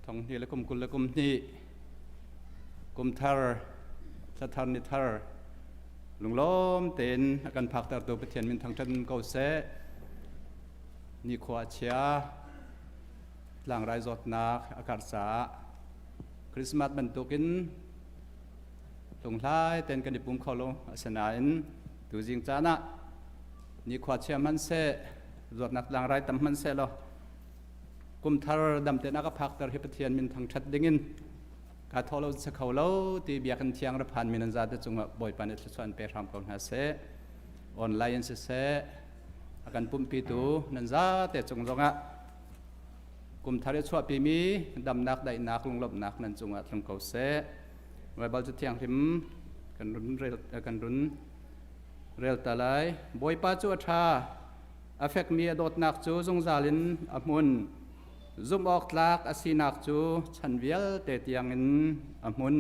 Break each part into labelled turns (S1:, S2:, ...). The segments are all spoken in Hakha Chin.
S1: Thong hnih le kum 20 le kum hnih kum thar thla thar ni thar lunglawm tein a kan phaktertu Pathian min thangṭhat ko seh. Nikhua a chia, tlangrai zawtnak a karh caah Christmas bantukin hlunghlai tein kan i pum kho lo. Asinain tuzing caan ah nikhua chia hmanhseh, zawtnak tlangrai tam hmanhseh law kum thar dam tein a ka phakter hi Pathian min thangṭhat dingin ka thaw lo sa kho lo ti biakinn thiang ra phan mi nan zate cungah Bawipa nih thluachuah an pe hram ko hna seh. Online in siseh, a kan pumhpitu nan zate cung zongah kum thar i chuahpimi damnak, daihnak, lunglawmhnak nan cungah tlung ko seh. Baibal cu thianghlim kan run rel kan run rel ta lai. Bawipa cu a ṭha, a fekmi a dawtnak cu zungzal in a hmun. Zumh awk tlak a sinak cu chan vialte tiangin a hmun.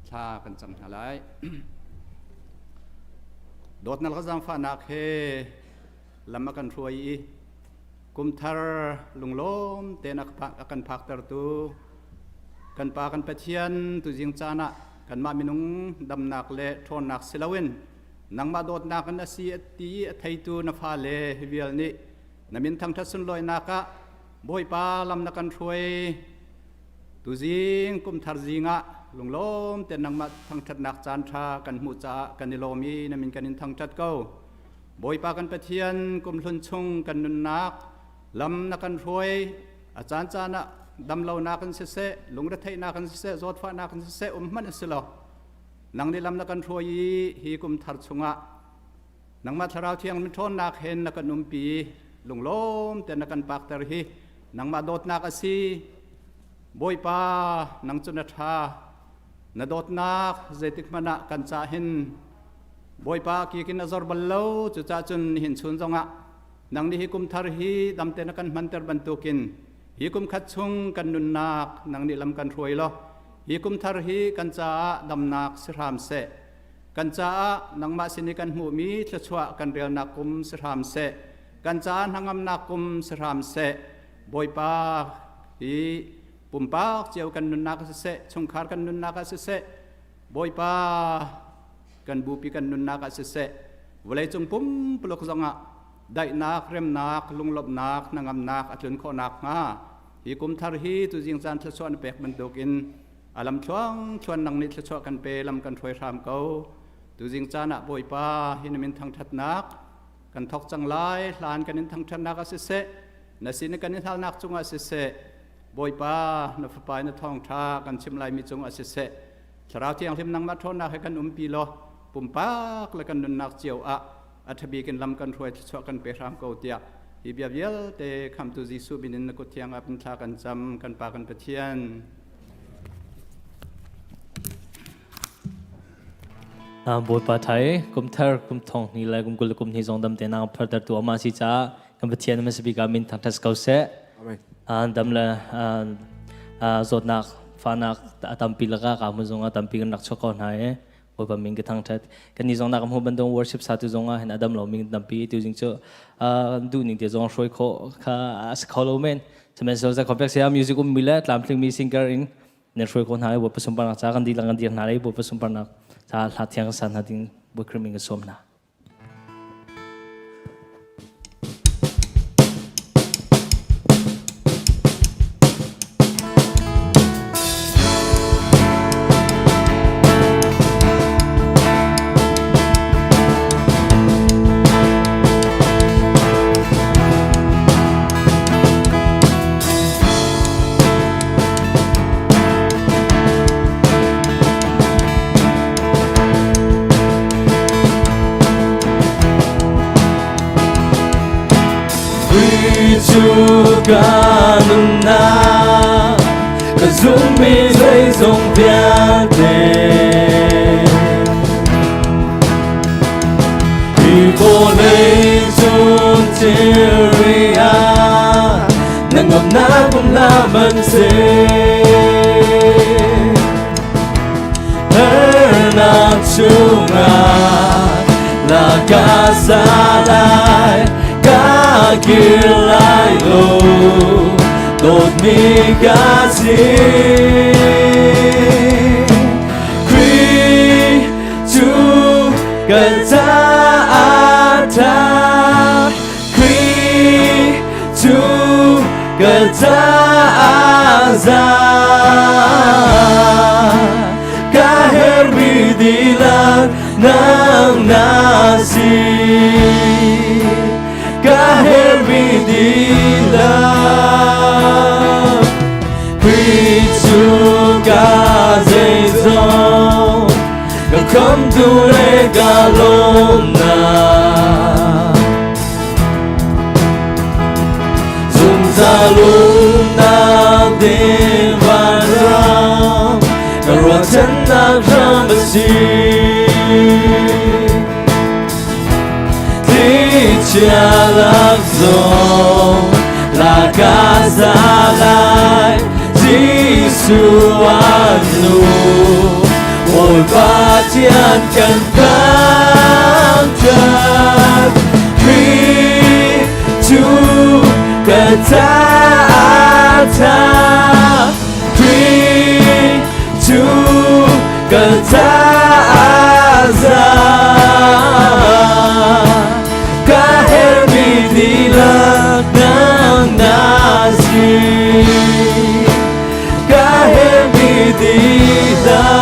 S1: Thla kan cam hna lai. Dawtnak le zaangfahnak he lam a kan hruai i kum thar lunglawm tein a kan phaktertu kan Pa kan Pathian tuzing caan ah kanmah minung damnak le ṭhawnnak si loin nangmah dawtnak in a si ti a theitu na fale hi vial nih na min thangṭhat sunlawinak ah Bawipa lam na kan hruai. Tuzing kum thar zing ah lunglawm tein nangmah thangṭhatnak caan ṭha kan hmuh caah kan i lawm i na min kan in thangṭhat ko. Bawipa kan Pathian, kum hlun chung kan nunnak lam na kan hruai. A caancaan ah damlonak in siseh, lungretheihnak in siseh, zawtfahnak in siseh um hmanh a si lo. Nang nih lam na kan hruai i hi kum thar chungah nangmah Thlarau Thianghlim ṭhawnnak hen na kan umpi, lunglawm tein na kan pakter hi nangmah dawtnak a si. Bawipa, nang cu na ṭha. Na dawtnak zeitik hmanh ah kan cah hin Bawipa kikin a zor bal lo. Cucaah cun nihin chun zongah nang nih hi kum thar hi damte na kan hmanter bantukin hi kum khat chung kan nunnak nang nih lam kan hruai law hi kum thar hi kan caah damnak si hram seh. Kan caah nangmah sin i kan hmuhmi thluachuah kan relnak kum si hram seh. Kan caah hnangamnak kum si hram seh. Bawipa, hi pumpak cio kan nunnak ah siseh, chungkhar kan nunnak ah siseh, Bawipa, kan bupi kan nunnak ah siseh, vawleicung pumpuluk zongah daihnak, remnak, lunglawmhnak, hnangamnak a tlun khawh nakhnga hi kum thar hi tuzing caan thluachuah na pek bantukin a lam thluang thluan nang nih thluachuah kan pe, lam kan hruai hram ko. Tuzing caan ah Bawipa, hi na min thangṭhatnak kan thawk cang lai. Hlan kan in thangṭhatnak ah siseh, na sin i kan i halnak cungah siseh, Bawipa, na Fapa in na thawngṭha kan chim laimi cungah siseh, Thlarau Thianghlim nangmah ṭhawnnak he kan umpi law pumpak le kan nunnak cio ah a ṭhabik in lam kan hruai, thluachuah kan pe hram ko tiah hi bia vialte Khamhtu Jesuh min in na kut thiang ah thla kan cam, kan Pa kan Pathian.
S2: Bawipa thai kum thar kum thong hnih le kum 20 kum hnih zong dam te nang pharter tu ama si caah kan Pathian na si bik ah min thangṭhat ko seh. Amen. Dam le zawtnak fahnak a tampi laka ka hmun zong a tampi kan rak chuak ko hna i Bawipa min ka thangṭhat. Kan ni zong nak hmu bantuk worship sa tu zong ah hin adam lo min tampi tu jing cu duh ning te zong hruai khawh kha a si kho lo men. Sihmanhsehlaw za complex ya music um mi le tlamtling mi singer in nan hruai khawh hna i Bawipa sunparnak ca kan dihlak kan dir hna i Bawipa sunparnak ca hla thiang kan sa hna ding Bawi Khrih min ka sawm hna.
S3: Ka nunnak ka zummi zeizong vialte hi vawlei cung thilri ah na ngamnak um hlah hmanhseh Harnak chungah na ka sa lai, ka kir lai lo. Dawtmi ka si. Khrih cu kan caah ṭha. Khrih cu kan caah za. Ka herhmi dihlak nang na si. Ka herhmi dihlak. Khrih cu ka zeizong ka khamtu le ka lawmnak. Zungzal umnak ding vanram ka ruahchannak hram a si. Thlichia lak zong laka za lai Jesuh an nu Bawipa Pathian kan thangṭhat. Khrih cu ka caah ṭha. Khrih cu ka caah za. Ka herhmi dihlak nang na si. Ka herhmi dihlak.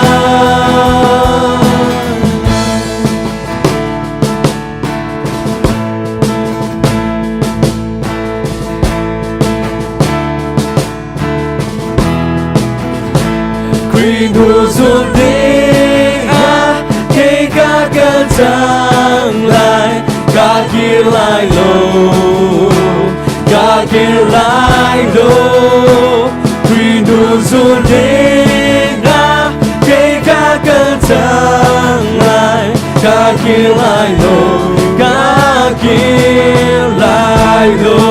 S3: Khrih hnu zul ding ah kei ka kal cang lai, ka kir lai lo, ka kir lai lo. Khrih hnu zul ding ah kei ka kal cang lai, ka kir lai lo, ka kir lai lo.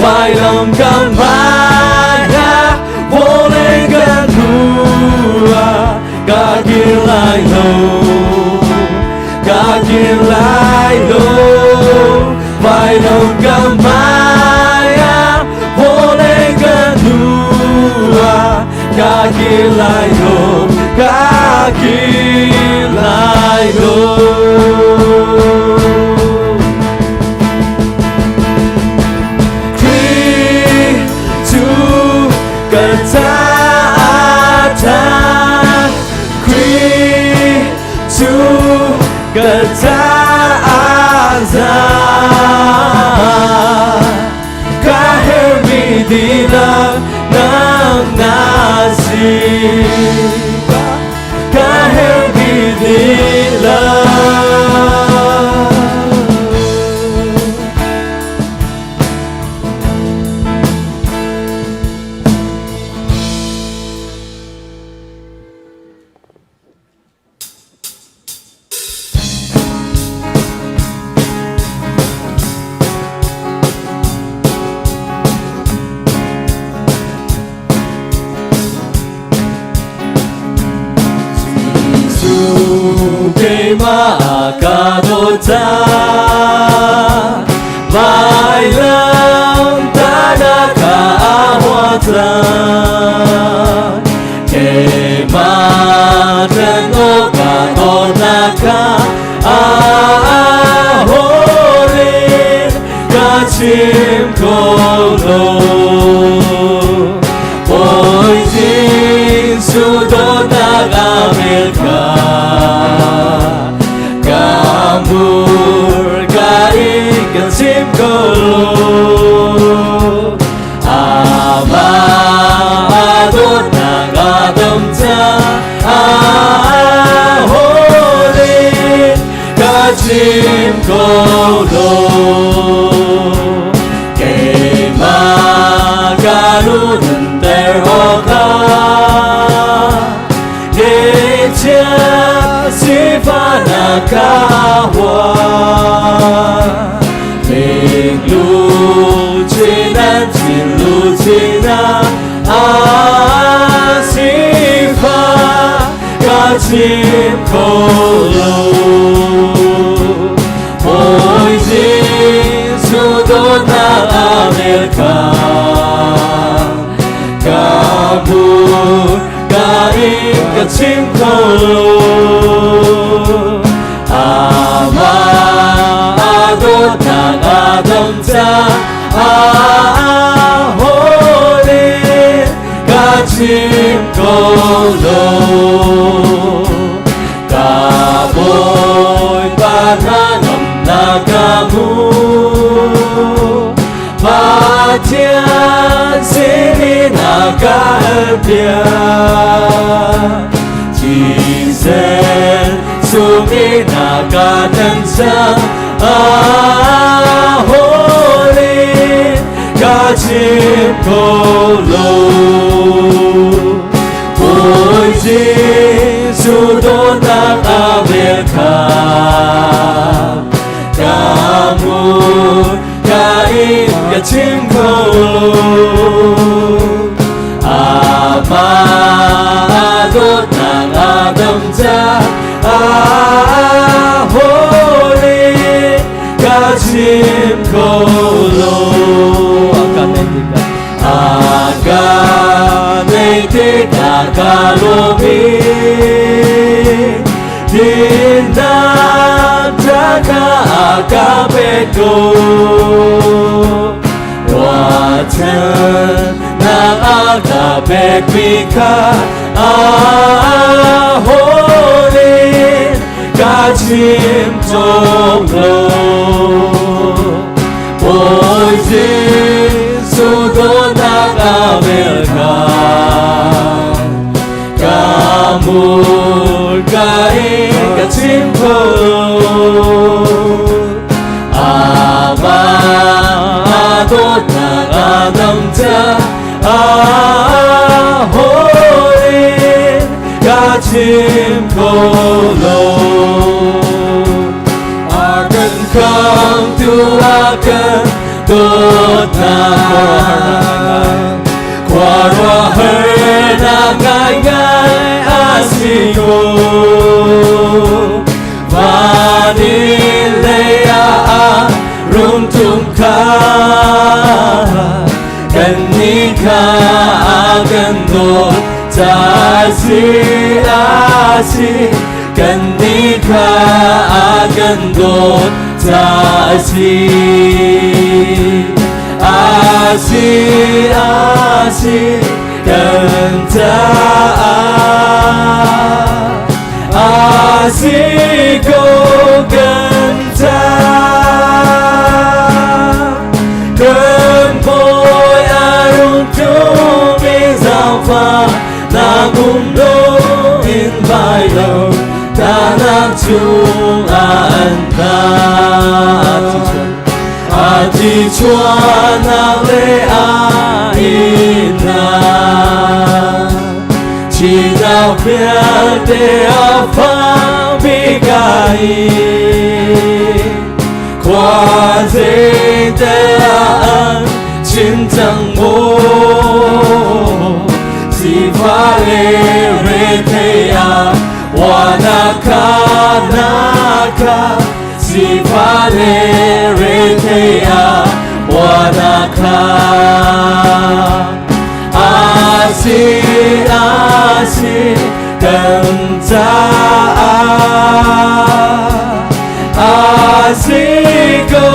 S3: Vailam kan vai ah vawlei kan hnu ah ka kir lai lo, ka kir lai lo. Vailam kan vai ah vawlei kan hnu ah ka kir lai lo, ka kir lai lo. Khrih cu ka caah ṭha. Khrih cu ka caah za. Ka herhmi dihlak nang na si. Ka herhmi dihlak. Jesuh keimah ka dawt vailam tanah ka huatan keimah teno ka dawtnak ka ahorin ka chim kho lo. Bawi Jesuh dawtnak a vel ka ka mur ka i kan chim ko lo. Amah dawtnak a dam ca ahorin ka chim ko lo. Keimah ka nunter awkah ngeihchia sifahnak ka huah. Lingluchin an chinluchin ah sifah ka chim kho lo. Bawi bia Thisen sumi na ka nang sang a holy ka chim ko lo Bawi Jesuh dawtnak a vel kha ka hmu ka in ka chim kho Amah dawtnak a dam ca a holy ka chim kho lo a ka nei tikah a ka nei tikah ka lawm i Dinnak ka ka pe ko Ruahchannak a ka pekmi kha a holy ka chim cawk lo Bawi Jesuh dawtnak a vel kha Ka hmurka in ka chim kho lo Amah dawtnak a dam ca a hawi ka chim kho lo A kan khamtu a kan dawtnak Khuaruahharnak ngaingai a si ko. Van in lei ah rung tum kha kannih kha a kan dawt ca si a si kannih kha a kan dawt ca si a si a si kan caah a si ko kan caah kan bawi a rung tum i zaangfah nak um lo in vai lo tahnak cungah an tla A thi chuahnak le a ihnak Thihnak vialte a fangpi ka i Khua zeitel ah an chin cang maw Sifah le rethei ah wa na kha Sifah le rethei ah wa na kha A si a si kan caah a si ko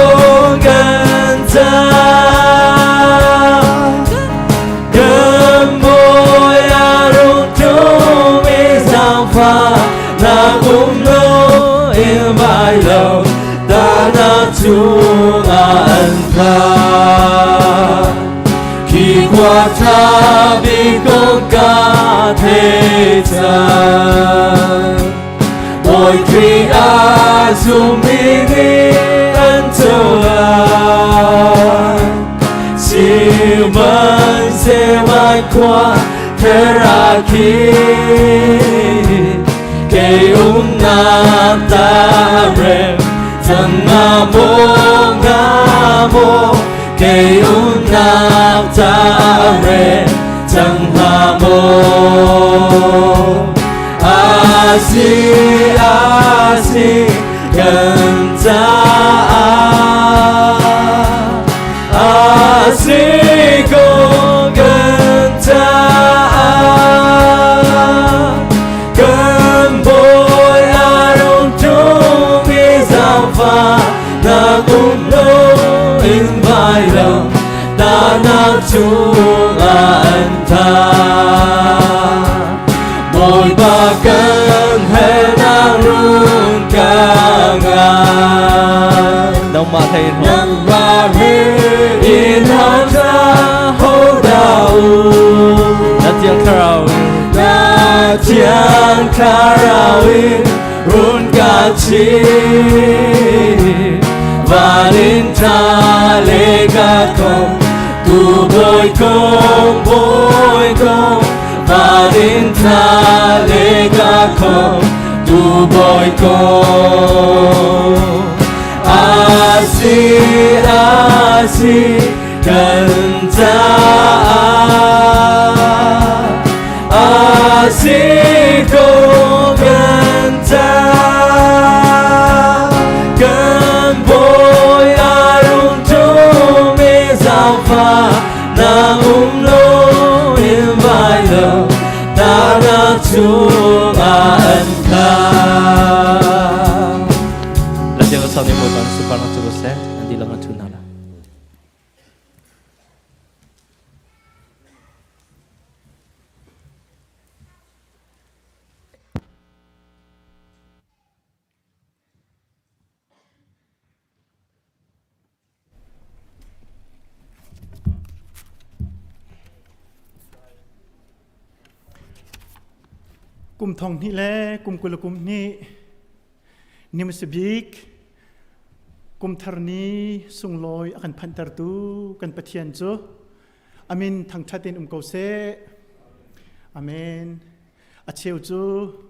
S3: kan caah Kan bawi a rung tum i zaangfah nak um lo in vai lo tahnak cungah an tla. Khi khua tha bik kong ka thei cang. Bawi Khrih a zummi nih an co lai. Sihmanhsehlawh khua thar khi kei umnak ta rem cang nga maw nga maw kei umnak ta rem cang hnga maw a si a si kan caah a si ko kan caah kan bawi a rung tum i zaangfah nak um lo in vai lo tahnak cungah an tha Bawipa kan helnak run ka ngai
S2: Nangmah thei in
S3: Nangmah he in hau ta ho da u
S2: Na tiang thlarau
S3: Thlarau in run ka chim. Van in tha le ka khom, tu bawi kong, bawi kong. Van in tha le ka khom, tu bawi kong. Asi, asi, kan caah. Asi ko kan caah. Kan bawi a rung ṭum i zaangfa na um lo in vai lo tahnak chungah an khat.
S2: Latiang ka sang ni Bawipa na sunparnak cu ko seh, an dihlak an ṭhu hna lai.
S4: Kum thong hnih le kum 20 le kum hnih nimasabik kum thar ni sunglawi a kan phanhtertu kan Pathian cu amin thangṭhat in um ko seh. Amen. A cheu cu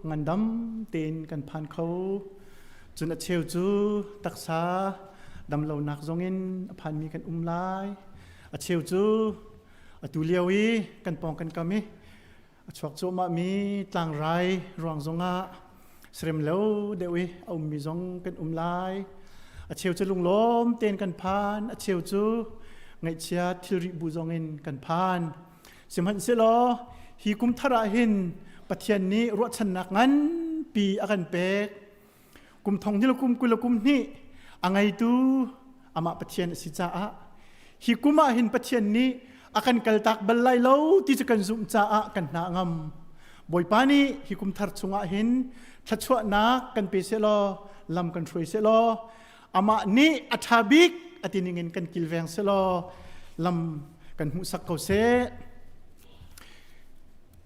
S4: ngandam tein kan phan kho. Cun a cheu cu taksa damlonak zongin a phanmi kan um lai. A cheu cu atu lio i kan pawng kan kam i a chuak cuahmahmi tlangrai ruang zongah serem lo deuh i a ummi zong kan um lai. A cheu cu lunglawm tein kan phan, a cheu cu ngaihchia thilri bu zongin kan phan. Sihmanhsehlaw hi kum thar ah hin Pathian nih ruahchannak nganpi a kan pek. Kum thong hnih le kum 20 le kum hnih a ngeitu amah Pathian a si caah hi kum ah hin Pathian nih a kan kaltak bal lai lo ti cu kan zumh caah kan hna ngam. Bawipa nih hi kum thar chungah hin thluachuahnak kan pe sehlaw lam kan hruai sehlaw amah nih a ṭha bik a ti ningin kan kilveng sehlaw lam kan hmuhsak ko seh.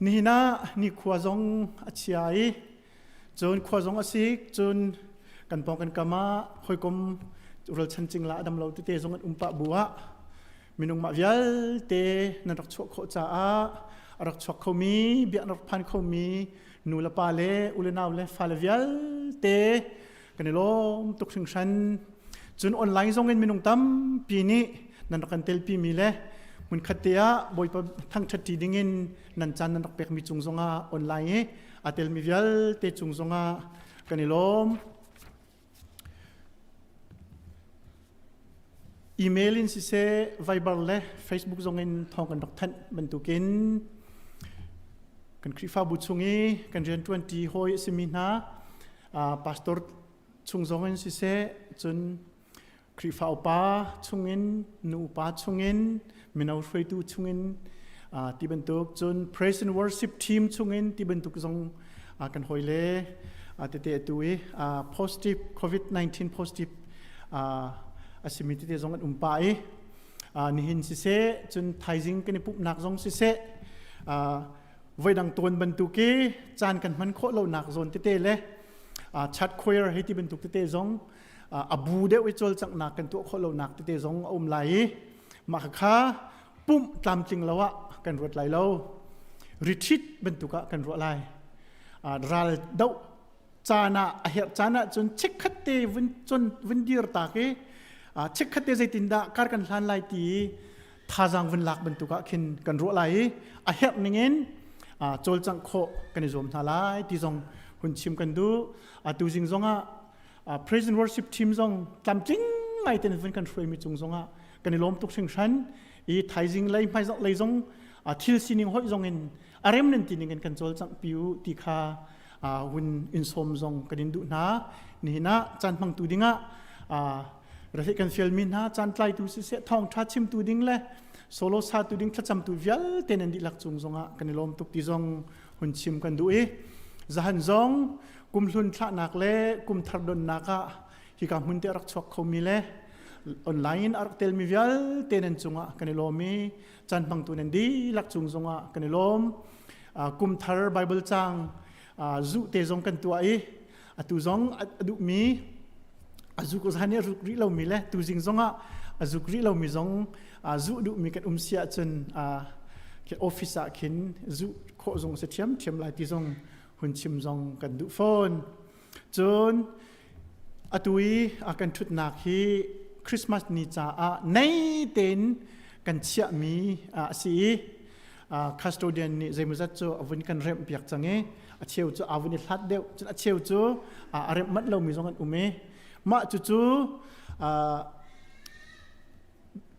S4: Nihin ah nikhua zong a chia i cun khua zong a sik cun kan pawng kan kam ah hawikom ralchan cingla a dam lo tete zong an um pah bu ah minung mah vialte nan rak chuah khawh caah a rak chuak khomi bia an rak phan khomi nu le pa le u le nau le fale vialte kan i lawm tuk hringhran. Cun online zong in minung tampi nih nan rak kan telpi mi le hmunkhat te ah Bawipa thangṭhat ṭi dingin nan caan nan rak pekmi cung zongah online i aa telmi vialte cung zongah kan i lawm. Email in siseh, Viber le Facebook zong in thawng kan rak thanh bantukin kan Khrihfabu chung i kan rianṭuanṭi hawi a simi hna pastor chung zong in siseh, cun Khrihfa upa chungin, nu upa chungin, mino hruaitu chungin ti bantuk, cun praise and worship team chungin ti bantuk zong kan hawile tete atu i positive COVID-19 positive a simi tete zong an um pah i nihin siseh, cun thaizing kan i pumhnak zong siseh, voidang tuan bantuk i caan kan hman khawh lonak zawn tete le chat choir hei ti bantuk tete zong a bu deuh i cawlcanghnak kan tuah khawh lonak tete zong a um lai i mah kha pumh tlamtling lo ah kan ruat lai lo, retreat bantuk ah kan ruah lai. Ral doh caan ah a herh caan ah cun chikkhat te vun cun vun dir tak i chikkhat te zeitindah kar kan hlan lai ti thazaang vun lak bantuk ah khin kan ruah lai i a herh ningin cawlcangh khawh kan i zuam hna lai ti zong hun chim kan duh. Atu zing zongah praise and worship team zong tlamtling ngai ten vun kan hruaimi cung zongah kan i lawm tuk hringhran i thaizing lei hmaizarh lei zong thil sining hoih zong in a rem nan ti ning in kan cawlcangh pi u ti kha hun in sawm zong kan in duh hna. Nihin ah caan hmangtu dingah rahleh kan fialmi hna caan tlaitu siseh, thawngṭha chimtu ding le solo satu ding, thlacamtu vialte nan dihlak cung zongah kan i lawm tuk ti zong hun chim kan duh i zahan zong kumhlun thlahnak le kumthar donnak ah hika hmun te a rak chuak khomi le online in a rak telmi vialte nan cungah kan i lawm i caan hmangtu nan dihlak cung zongah kan i lawm. Kumthar Bible cang. Zu te zong kan tuah i atu zong a duhmi a zuk zan i a ruk rih lomi le tuzing zongah a zuk rih lomi zong zuh duhmi kan um si ahcun office ah khin zuh khawh zong si ṭhiamṭhiam lai ti zong hun chim zong kan duh fawn. Cun atu i a kan ṭhutnak hi Christmas ni caah nei tein kan chiahmi a si i custodian nih zeimawzat cu a vun kan remh piak cang i a cheu cu aa vun i hlat deuh cun a cheu cu a remh manh lomi zong an um i mah cucu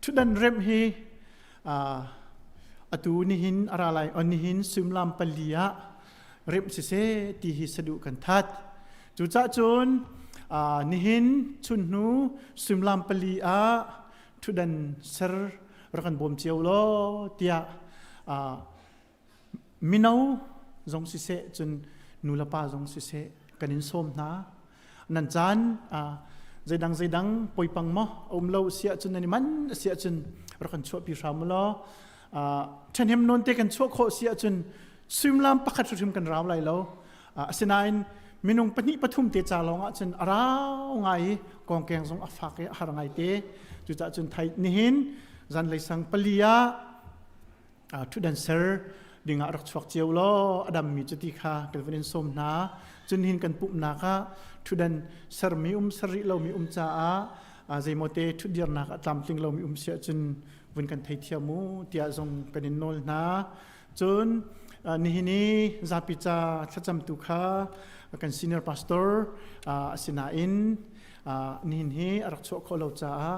S4: ṭhutdan remh hi atu nihin a ra lai on nihin suimilam pali ah remh siseh ti hi saduh kan that. Cucah cun nihin chunhnu suimilam pali ah ṭhutdan ser rak kan bawm cio law tiah mino zong siseh cun nu le pa zong siseh kan in sawm hna. Nan caan zeidang zeidang poipang maw a um lo siah cun nan i man siah cun rak kan chuahpi hram u law ṭhahnem nawn te kan chuah khawh si ahcun suimilam pakhat hrimhrim kan rau lai lo. Asinain minung pahnih pathum te ca lawng ahcun a rau ngai i kongkeng zong a fak i a har ngai te. Cucaah cun thai nihin zanlei sang pali ah ṭhutdan ser dingah rak chuak cio law a dammi cu ti kha kan vun in sawm hna. Cun hin kan pumhnak ah ṭhutdan sermi um ser rih lomi um caah zeimawte ṭhutdirnak a tlamtling lomi um si ahcun vun kan theithiam u tiah zong kan in nawl hna. Cun nihin i zapi ca thlacamtu kha kan senior pastor asinain nihin hi a rak chuah khawh lo caah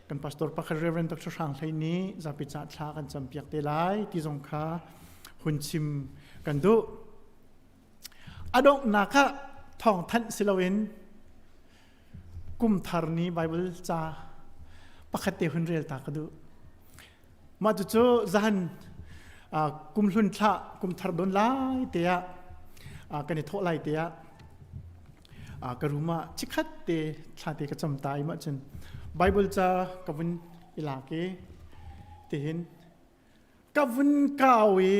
S4: kan pastor pakhat Reverend Dr. Hrang Hlei nih zapi ca thla kan campiak te lai ti zong kha hun chim kan duh. A donghnak ah thawngthanh si loin kum thar ni Bible ca pakhat te hun rel ta ka duh. Mah cucu zahan kum hlun thla kum thar don lai te ah kan i thawh lai te ah ka room ah chikhat te thla te ka cam ta i mah cun Bible ca ka vun i lak i tihin ka vun kau i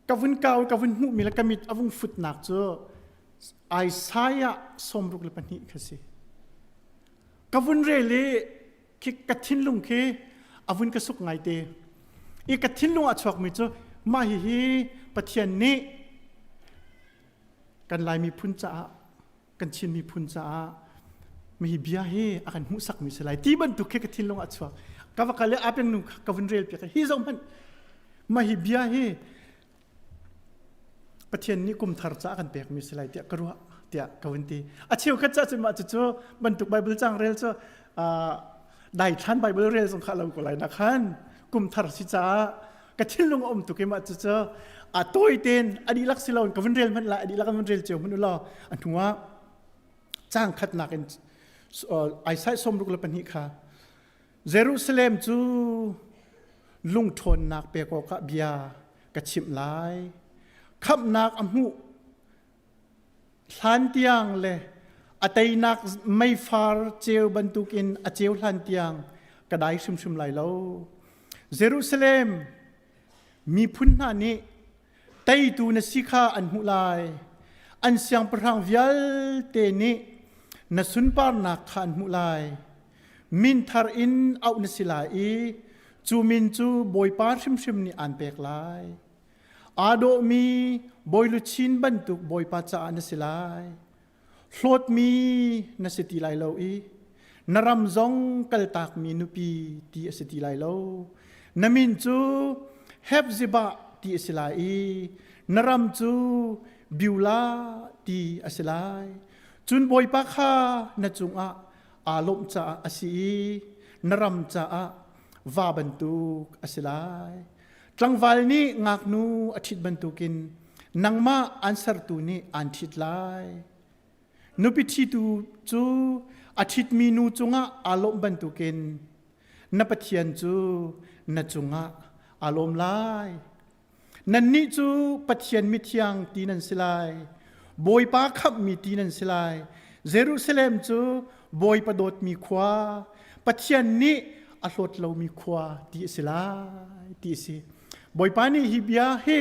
S4: ka vun kau ka vun hmuhmi le ka mit a vung futnak cu Isaiah 62 kha si. Ka vun rel i khi ka thinlung khi a vun ka suk ngai te. I ka thinlung a chuakmi cu mah hihi Pathian nih kan Lai miphun caah kan Chin miphun caah mi bia hi a kan hmuhsakmi si lai ti bantuk khi ka thinlung ah chuak. Ka va kal i a peng nu ka vun rel piak hi zoh hmanh mah hi bia hi Pathian nih kum thar caah kan pekmi si lai tiah ka ruah tiah ka vun ti. A cheukhat ca cun mah cucu bantuk Bible cang rel cu daithlan Bible rel zong kha lo ko lai na khan kum thar si caah ka thinlung a um tuk i mah cucu a tawi tein a dihlak si loin ka vun rel hmanh lai a dihlak vun rel cio hmanh u law a hnu ah cang khatnak in Isaiah 62 kha Jerusalem cu lungṭhawnnak pek awkah bia ka chimh lai. Khamhnak a hmuh hlan tiang le a teinak meifar ceu bantukin a ceu hlan tiang ka dai hrimhrim lai lo. Jerusalem miphun hna nih teitu na si kha an hmuh lai. An siangpahrang vialte nih na sunparnak kha an hmuh lai. Min thar in auh na si lai i cu min cu Bawipa hrimhrim nih aan pek lai. Aa dawhmi bawi luchin bantuk Bawipa caah na si lai. Hlawtmi na si ti lai lo i na ram zong kaltakmi nupi ti a si ti lai lo. Na min cu Hefzibah ti a si lai i na ram cu Beulah ti a si lai. Cun Bawipa kha na cungah aa lawmh caah a si i na ram caah va bantuk a si lai. Tlangval nih ngaknu a ṭhit bantukin nangmah aan sertu nih aan ṭhit lai. Nupi ṭhitu cu a ṭhitmi nu cungah aa lawmh bantukin na Pathian cu na cungah aa lawm lai. Nannih cu Pathian mithiang ti nan si lai. Bawipa khamhmi ti nan si lai. Jerusalem cu Bawipa dawtmi khua, Pathian nih a hlawt lomi khua ti a si lai ti a si. Bawipa nih hi bia hi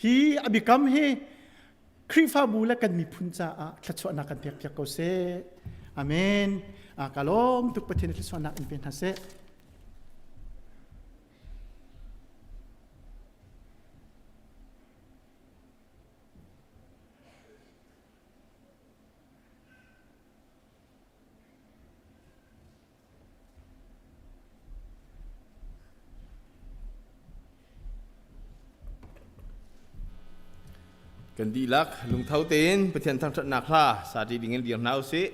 S4: hi a biakam hi Khrihfabu le kan miphun caah thluachuahnak kan pekpiak ko seh. Amen. Ka lawm tuk Pathian thluachuahnak in pe hna seh.
S5: Kan dihlak lungtho tein Pathian thangṭhatnak hla sa ṭi dingin dir hna usih.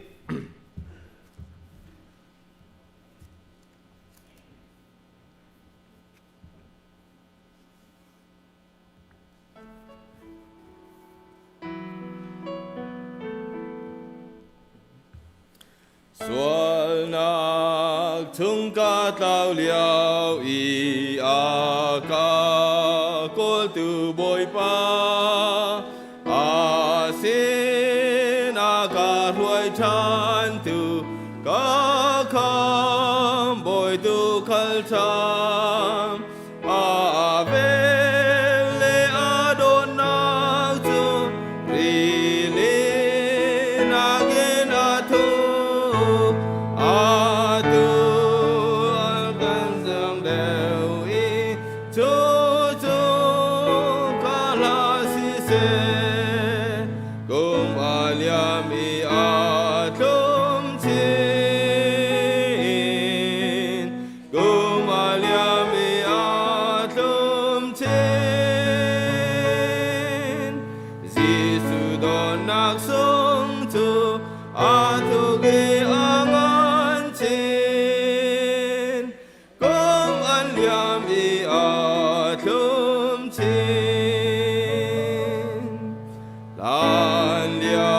S5: Sualnak chung ka tlau lio i a ka kawltu Bawipa a sin a ka hruai ṭhan tu ka kham bawi tu khal ṭham a vel le a dawtnak cu rili nakin a thuk atu kan zang deuh i cu cu ka hla siseh kum a liam i a tlum chin Kum a liam i a tlum chin. Jesuh dawtnak sung cu a thuk i a ngan chin. Kum an liam i a tlum chin. Hlan lio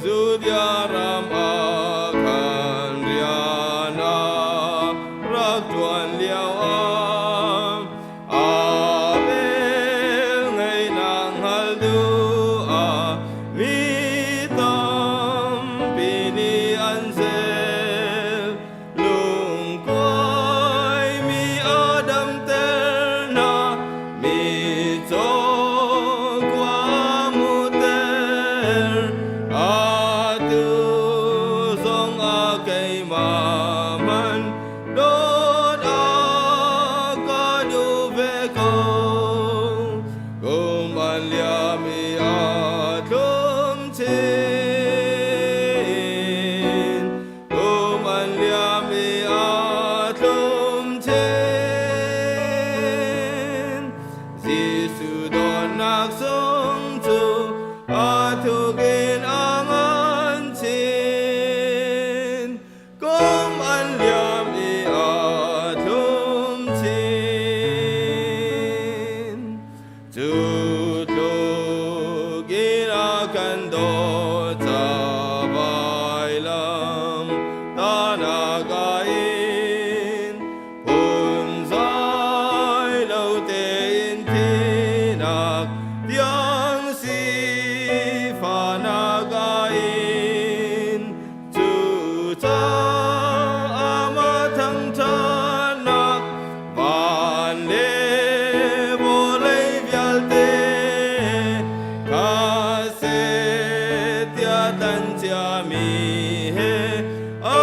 S5: Judea ram ah khan rian a rak ṭuan lio ah Abel ngeihnak hngal duh ah mi tampi nih an zel. Lungkuai mi a damter hna, mi cawkua muter. Atu zong ah keimah man dawt a ka duh ve ko. Kum an liam i a tlum chin. Kum an liam i a tlum chin. Jesuh dawtnak sung cu a thuk in a ngan chin. Kum an liam i a tlum chin. Cu tluk in a kan dawt ca vailam tahnak ah in phunzai lo tein thinak tiang sifahnak ah in Cucaah mah thangṭhatnak van le vawlei vialte kha seh tiah tan ciami he a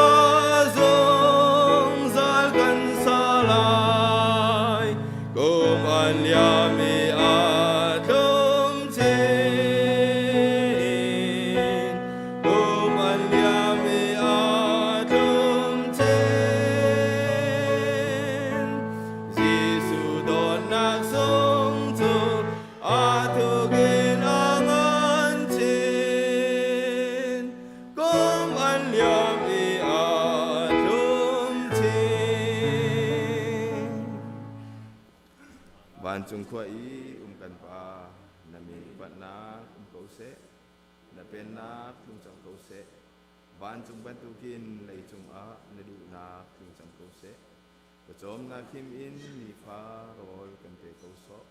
S5: zungzal kan sa lai. Kum an liam i a tlum chin. Kum an liam i a tlum chin. Jesuh dawtnak sung cu a thuk in a ngan chin. Kum an liam i a tlum chin. Vancung khua i um kan Pa, na min upatnak um ko seh. Na pennak tlung cang ko seh. Vancung bantukin leicung ah na duhnak tlung cang ko seh. Pawcawmnak him in nifa rawl kan pe ko sawh.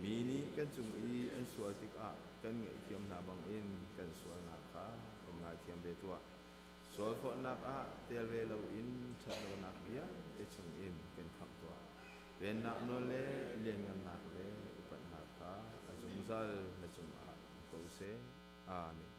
S5: Mi nih kan cung i an sual tikah kan ngaihthiam hna bangin kan sualnak kha kan ngaithiam ve tuah. Sualfawhnak ah tel ve loin ṭhatlonak vialte chungin kan khamh tuah. Pennak nawl le lianngannak le upatnak kha a zungzal na cungah um ko seh. Amen.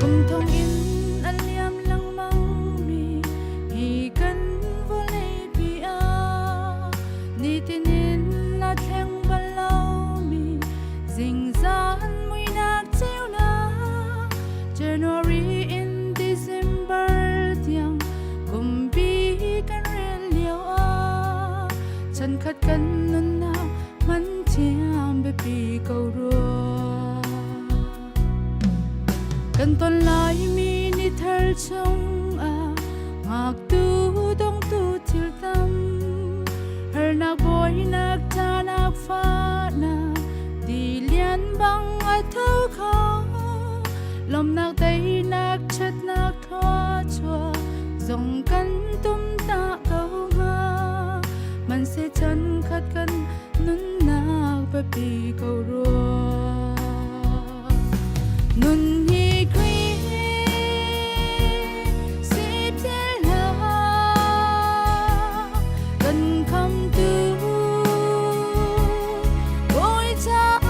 S6: Kum thong in a liam lengmang mi hi kan vawleipi ah nitin in a thleng bal lomi zingzan muinak ceunak January in December tiang kumpi kan rel lio ah chankhat kan nunnak hman thiam biapi ko rua. Kan ton laimi ni thar chungah ngaktu dongtu thil tam harnak buainak ṭahnak fahnak tilian bang a tho kho lawmnak teinak ṭhatnak thluachuah zong kan tum ta ko hnga hmanhseh chan khat kan nunnak biapi ko rua. Nun hi Khrih si philh hlah, kan khamtu Bawi caah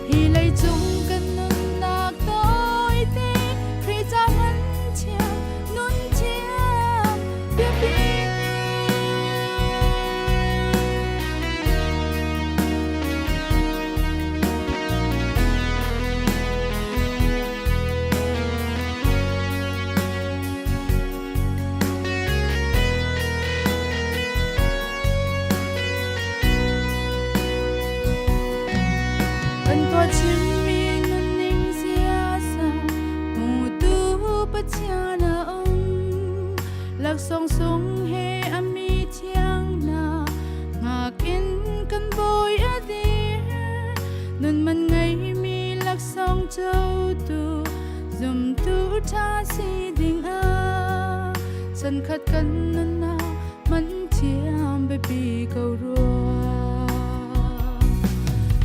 S6: Hi leicung kan nunnak tawite Khrih ca hman thiam, nun thiam biapi. Kan tuah chimmi nunning ziaza hmutu Pathian a um. Laksawng sung he a mi thiang hna ngak-in kan bawi a dir. Nun man ngeimi laksawng cotu zumtu ṭha si ding ah chankhat kan nunnak man thiam biapi ko rua.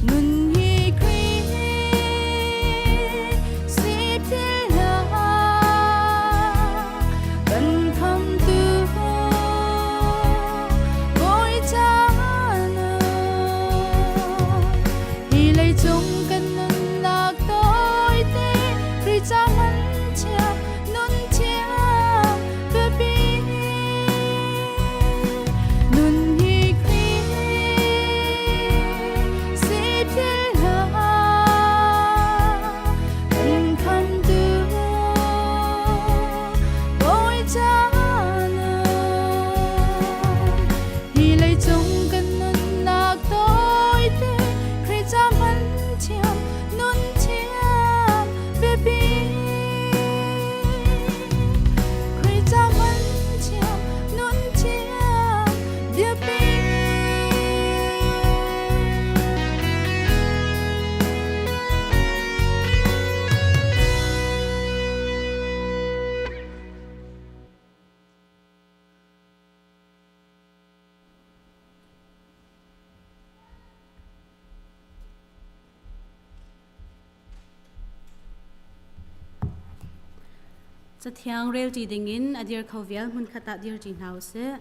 S6: Nun hi Khrih si philh hlah, kan khamtu Bawi caan Hi leicung kan nunnak tawite Khrih ca man thiam nun thiam biapi. Nun hi Khrih si philh hlah, kan khamtu Bawi caan Hi leicung kan nunnak tawite Khrih ca hman thiam nun thiam biapi. Khrih ca hman thiam nun thiam biapi.
S7: Cathiang relṭi dingin a dir kho vial hmunkhat ah dirṭi hna u sih.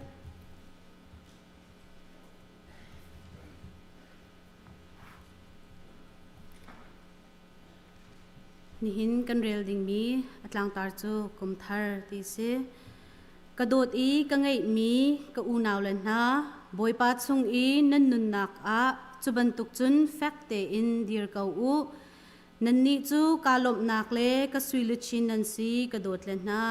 S7: Nihin kan rel dingmi a tlangtar cu kum thar ti si. Ka dawt i ka ngeihmi ka unau le hna, Bawipa chung i nan nunnak ah cu bantuk cun fek tein dir ko u. Nannih cu kaa lawmhnak le ka sui luchin nan si, ka dawt le hna.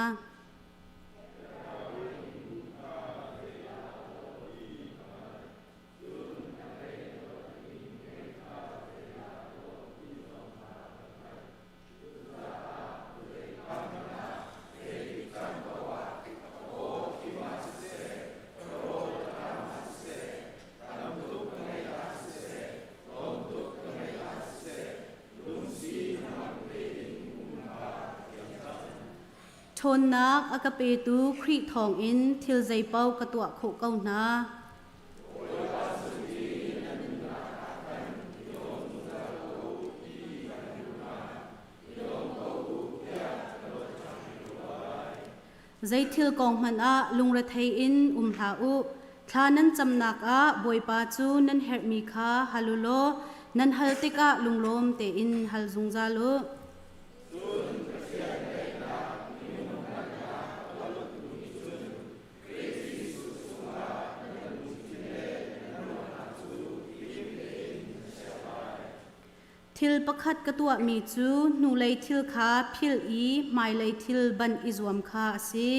S7: Ṭhawnnak a ka petu Khrih thawngin thil zeipaoh ka tuah khawh ko hna. Zei thil kong hmanh ah lungrethei in um hlah u. Thla nan camnak ah Bawipa cu nan herhmi kha hal u law nan hal tikah lunglawm tein hal zungzal u. Thil pakhat ka tuahmi cu hnulei thil kha philh i hmailei thil banh i zuam kha a si.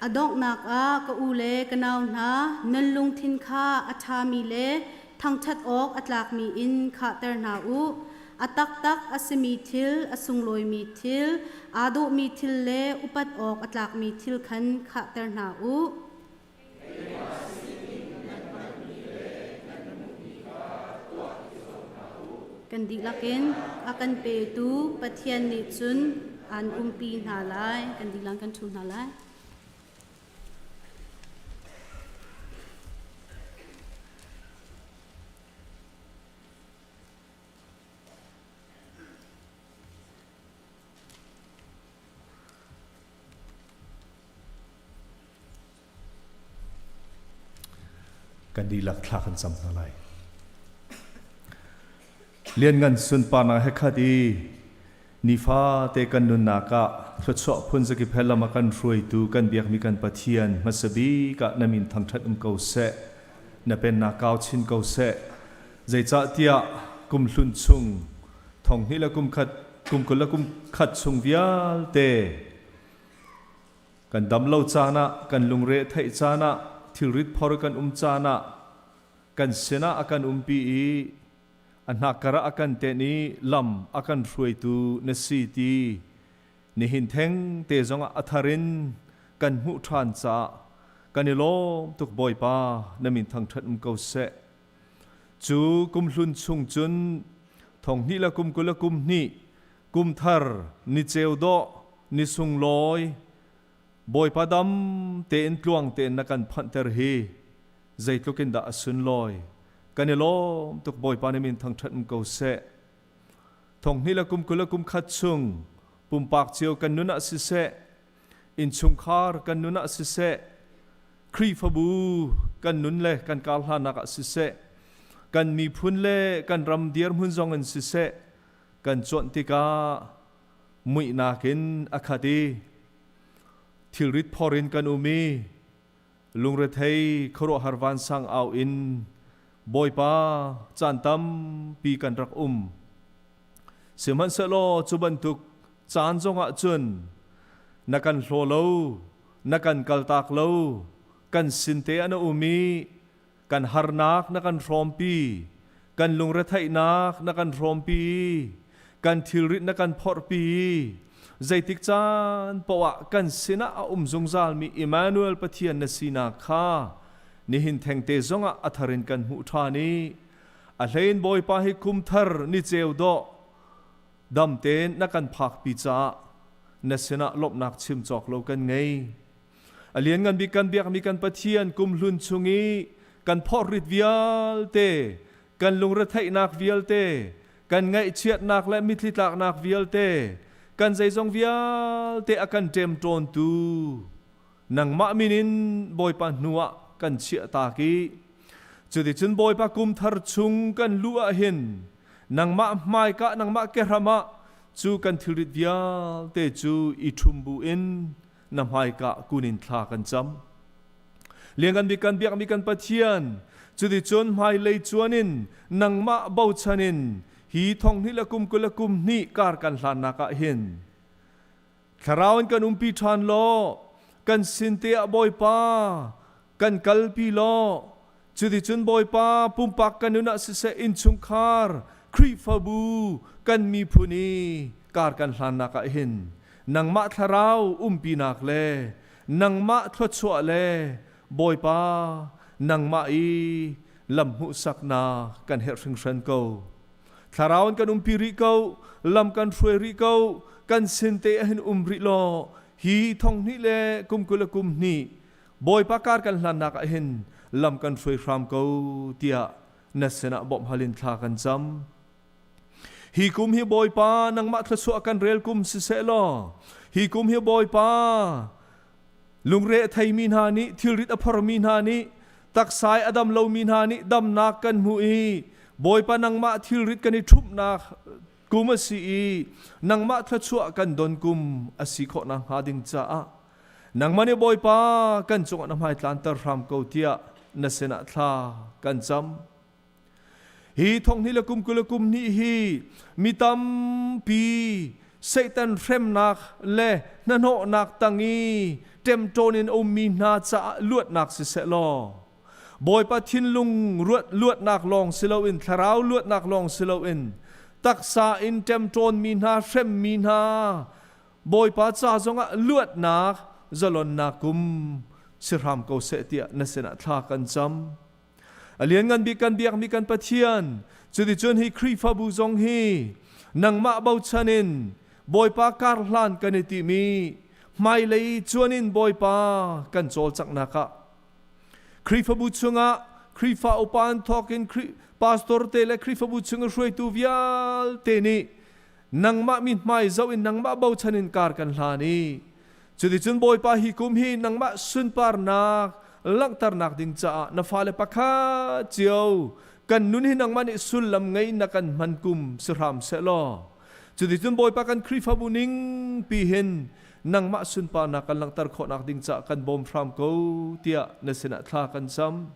S7: A donghnak ah ka u le ka nau hna, nan lungthin kha a ṭhami le thangṭhat awk a tlakmi in khahter hna u. A taktak a simi thil, a sunglawimi thil, aa dawhmi thil le upat awk a tlakmi thil khan khahter hna u. Kan dihlak in a kan petu Pathian nih cun aan umpi hna lai. Kan dihlak kan ṭhu hna lai.
S8: Kan dihlak thla kan cam hna lai. Lianngan sunparnak he khat i nifate kan nunnak ah thluachuah phun zakip he lam a kan hruaitu kan biakmi kan Pathian hmasa bik ah na min thangṭhat um ko seh. Na pennak kau chin ko seh. Zeicahtiah kum hlun chung thong hnih le kum khat kum 20 le kum khat chung vialte Kan dam lo caan ah, kan lungre theih caan ah, thilrit phor kan um caan ah, kan sinah a kan umpi i a hnakkar ah a kan tenh i lam a kan hruaitu na si ti nihin theng te zongah a thar in kan hmuh ṭhan caah kan i lawm tuk Bawipa na min thangṭhat um ko seh. Cu kum hlun chung cun thong hnih le kum 20 le kum hnih kum thar ni ceu dawh ni sunglawi Bawipa dam tein tluang tein na kan phanhter hi zeitluk in dah a sunlawi kan i lawm tuk Bawipa nih min thangṭhat um ko seh thong hnih le kum 20 le kum khat chung pumpak cio kan nun ah siseh innchungkhar kan nun ah siseh Khrihfabu kan nun le kan kar hlanak ah siseh kan miphun le kan ram dirhmun zong in siseh kan cuanh tikah muihnak in a khat i thilrit phor in kan um i lungrethei khuaruahhar vansang au in Bawipa caan tampi kan rak um. Sihmanhsehlaw cu bantuk caan zongah cun na kan hlaw lo, na kan kaltak lo, kan sin te ah na um i kan harnak na kan hrawmpi, kan lungretheihnak na kan hrawmpi, kan thilrit na kan phorhpi. Zeitik caan poah kan sinah a um zungzalmi Emmanuel Pathian na sinak kha nihin thengte zongah a thar in kan hmuh ṭhan i a hlein Bawipa hi kum thar ni ceu dawh dam tein na kan phakpi caah na sinah lawmhnak chim cawk lo kan ngei. A lianngan bik kan biakmi kan Pathian kumhlun chung i kan phorrit vialte, kan lungretheihnak vialte, kan ngaihchiatnak le mitthli tlaknak vialte, kan zeizong vialte a kan ṭemṭawntu nangmah min in Bawipa hnu ah kan chiahtak i cuticun Bawipa kum thar chung kan luh ah hin nangmah hmaika nangmah kehram ah cu kan thilrit vialte cu i ṭhum bu in na hmaika kun in thla kan cam. Liangan bik kan biakmi kan Pathian, cuticun hmailei cuan in nangmah bochan in hi thonghnih le kum 20 le kum hnih kar kan hlannak ah hin thlarau in kan umpi ṭhan law kan sin te ah Bawipa kan kalpi law cuticun Bawipa pumpak kan nun ah siseh innchungkhar Khrihfabu kan miphun i kar kan hlannak ah hin nangmah thlarau umpinak le nangmah thluachuah le Bawipa nangmah i lam hmuhsaknak kan herh hringhran ko. Thlarau in kan umpi rih ko, lam kan hruai rih ko, kan sin te hin um rih law hi thong hnih le kum 20 le kum hnih Bawipa kar kan hlannak ah hin lam kan hruai hram ko tiah na sinah bawmh hal in thla kan cam. Hi kum hi Bawipa nangmah thluachuah kan rel kum siseh law hi kum hi Bawipa lungre a theimi hna nih thilrit a phormi hna nih taksai a dam lomi hna nih damnak kan hmu i Bawipa nangmah thilrit kan i ṭhumhnak kum a si i nangmah thluachuah kan don kum a si khawh nakhnga ding caah nangmah nih Bawipa kan cungah na hmai tlanter hram ko tiah na sinah thla kan cam. Hi thonghnih le kum 20 le kum hnih hi mi tampi Satan hremnak le hnahnawhnak tang i ṭemṭawn in a ummi hna caah luatnak siseh law Bawipa thinlung ruat luatnak lawng si loin thlarau luatnak lawng si loin taksa in ṭemṭawnmi hna hremmi hna Bawipa ca zongah luatnak zalonnak kum si hram ko seh tiah na sinah thla kan cam. A lianngan bik kan biakmi kan Pathian, cuticun hi Khrihfabu zong hi nangmah bochan in Bawipa kar hlan kan i timi hmailei cuan in Bawipa kan cawlcanghnak ah Khrihfabu chungah Khrihfa upa an thawk in pastor te le Khrihfabu chung i hruaitu vialte nih nangmah mi hmai zoh in nangmah bochan in kar kan hlan i cuticun Bawipa hi kum hi nangmah sunparnak langhternak ding caah na fale pakhat cio kan nun hi nangmah nih sullam ngei na kan hman kum si hram seh law cuticun Bawipa kan Khrihfabu ning pi hin nangmah sunparnak kan langhter khawhnak ding caah kan bawm hram ko tiah na sinah thla kan cam.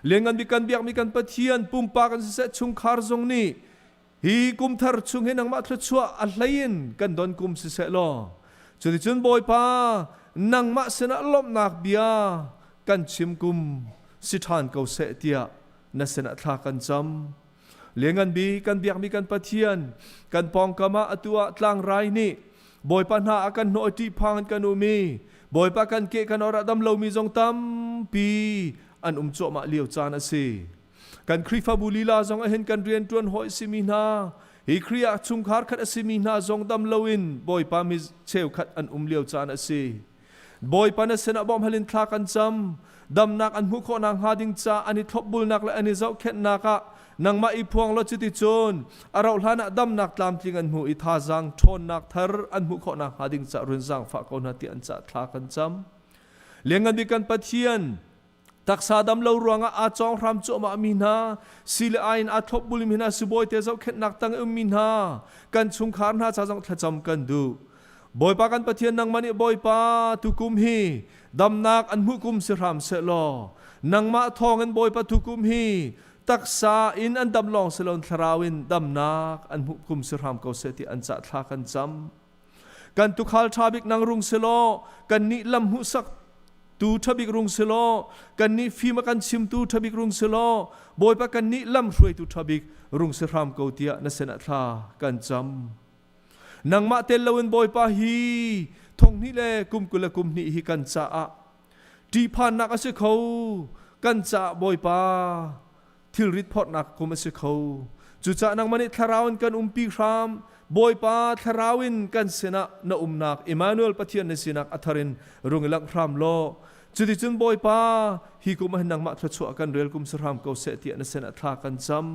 S8: Lianngan bik kan biakmi kan Pathian pumpak an siseh chungkhar zong nih hi kum thar chung hi nangmah thluachuah a hlei in kan don kum siseh law cuticun Bawipa nangmah sinah lawmhnak bia kan chim kum si ṭhan ko seh tiah na sinah thla kan cam. Lianngan bik kan biakmi kan Pathian kan pawngkam ah atu ah tlangrai nih Bawipa hna a kan hnawh i ṭihphang in kan um i Bawipa kan ke kan or ah dam lomi zong tampi an um cuahmah lio caan a si. Kan Khrihfabu lila zong ahhin kan rianṭuan hawi simi hna hi Khrih ah chungkhar khat a simi hna zong dam loin Bawipa mi cheukhat an um lio caan a si. Bawipa na sinah bawmhhal in thla kan cam. Damnak an hmuh khawh nakhnga ding ca an i thlopbulnak le an i zohkhenhnak ah nangmah i phuang law cuticun a rauh hlan ah damnak tlamtling an hmuh i thazaang ṭhawnnak thar an hmuh khawh nakhnga ding ca run zaangfah ko hna ti an cah thla kan cam. Lianngan bik kan Pathian, taksa dam lo ruangah aa cawng hram cuahmah mi hna si le ai in aa thlopbul mi hna sibawi te zohkhenhnak tang i ummi hna kan chungkhar hna ca zong thlacam kan duh. Bawipa kan Pathian nangmah nih Bawipa tukum hi damnak an hmuh kum si hram seh law nangmah thawngin Bawipa tukum hi taksa in an dam lawng si loin thlarau in damnak an hmuh kum si hram ko seh ti an cah thla kan cam. Kan tukhal ṭha bik nang rung si law kan nih lam hmuhsak tu ṭha bik rung si law kan nih fim a kan chimtu ṭha bik rung si law Bawipa kan nih lam hruaitu ṭha bik rung si hram ko tiah na sinah thla kan cam. Nangmah tel loin Bawipa hi thonghnih le kum 20 le kum hnih hi kan caah ṭihphannak a si kho. Kan caah Bawipa thilrit phorhnak kum a si kho. Cucaah nangmah nih thlarau in kan umpi hram. Bawipa thlarau in kan sinah na umnak Emmanuel Pathian na sinak a thar in rung i langh hram law cuticun Bawipa hi kum ah hin nangmah thluachuah kan rel kum si hram ko seh tiah na sinah thla kan cam.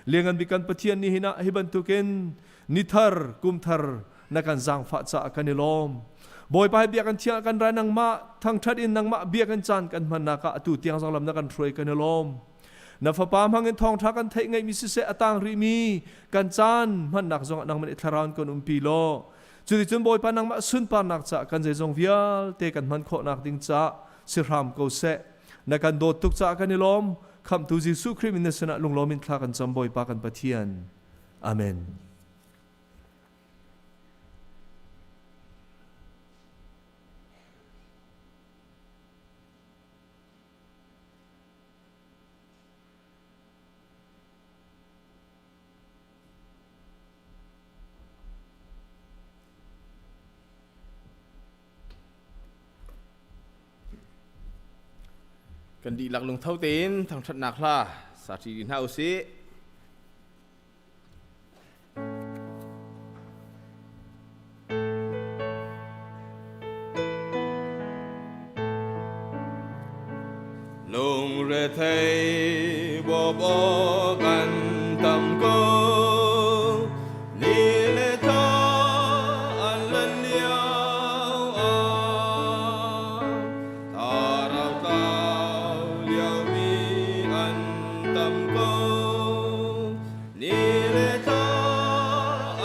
S8: Liangan bik kan Pathian ni hin ah hi bantukin nithar kumthar na kan zaangfah caah kan i lawm. Bawipa hi biakinn thiang ah kan ra nangmah thangṭhat in nangmah biakinn caan kan hmannak ah atu tiang zong lam na kan hruai kan i lawm. Na fapa hmang in thawngṭha kan theih ngeihmi siseh a tang rihmi kan caan hmannak zongah nangmah nih thlarau in kan umpi law cuticun Bawipa nangmah sunparnak caah kan zeizong vialte kan hman khawhnak ding caah si hram ko seh. Na kan dawt tuk caah kan i lawm. Khamhtu Jesuh Khrih min na sinah lunglawm in thla kan cam Bawipa kan Pathian. Amen.
S5: Kan dihlak lungtho tein thangṭhatnak hla sa ṭi hna usih. Lungrethei bawbaw kan tam ko ni le thla an lan lio ah Thlarau tlau liomi an tam ko ni le thla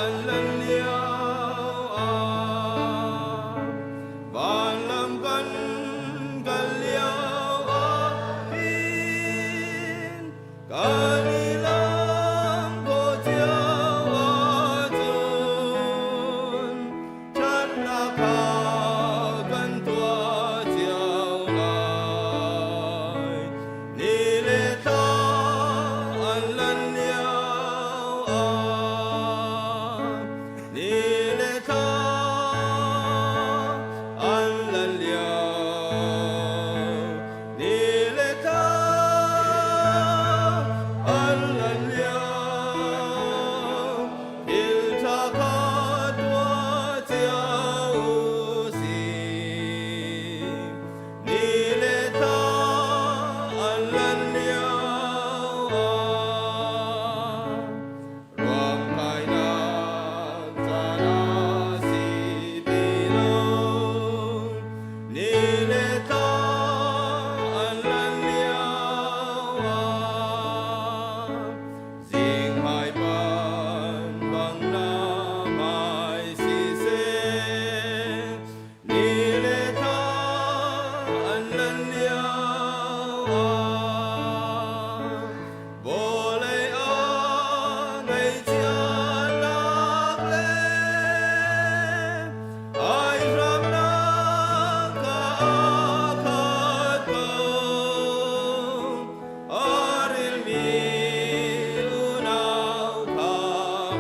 S5: an lan lio ah Vanlam kan kal lio ah hin kan i lam ko cio ahcun ṭhatnak kha kan tuah cio lai. Ni le thla an lan lio ah Ni le thla an lan lio Ni le thla an lan lio Thil ṭha kha tuah cio u sih Ni le thla an lan lio ah Ruamkainak caan ah si ti lo ni le thla an lan lio ah zinghmai pan bang na hmai siseh ni le thla an lan lio ah Vawlei ah ngaihchiatnak le aihramnak kha aa khat ko. A rilmi unau kha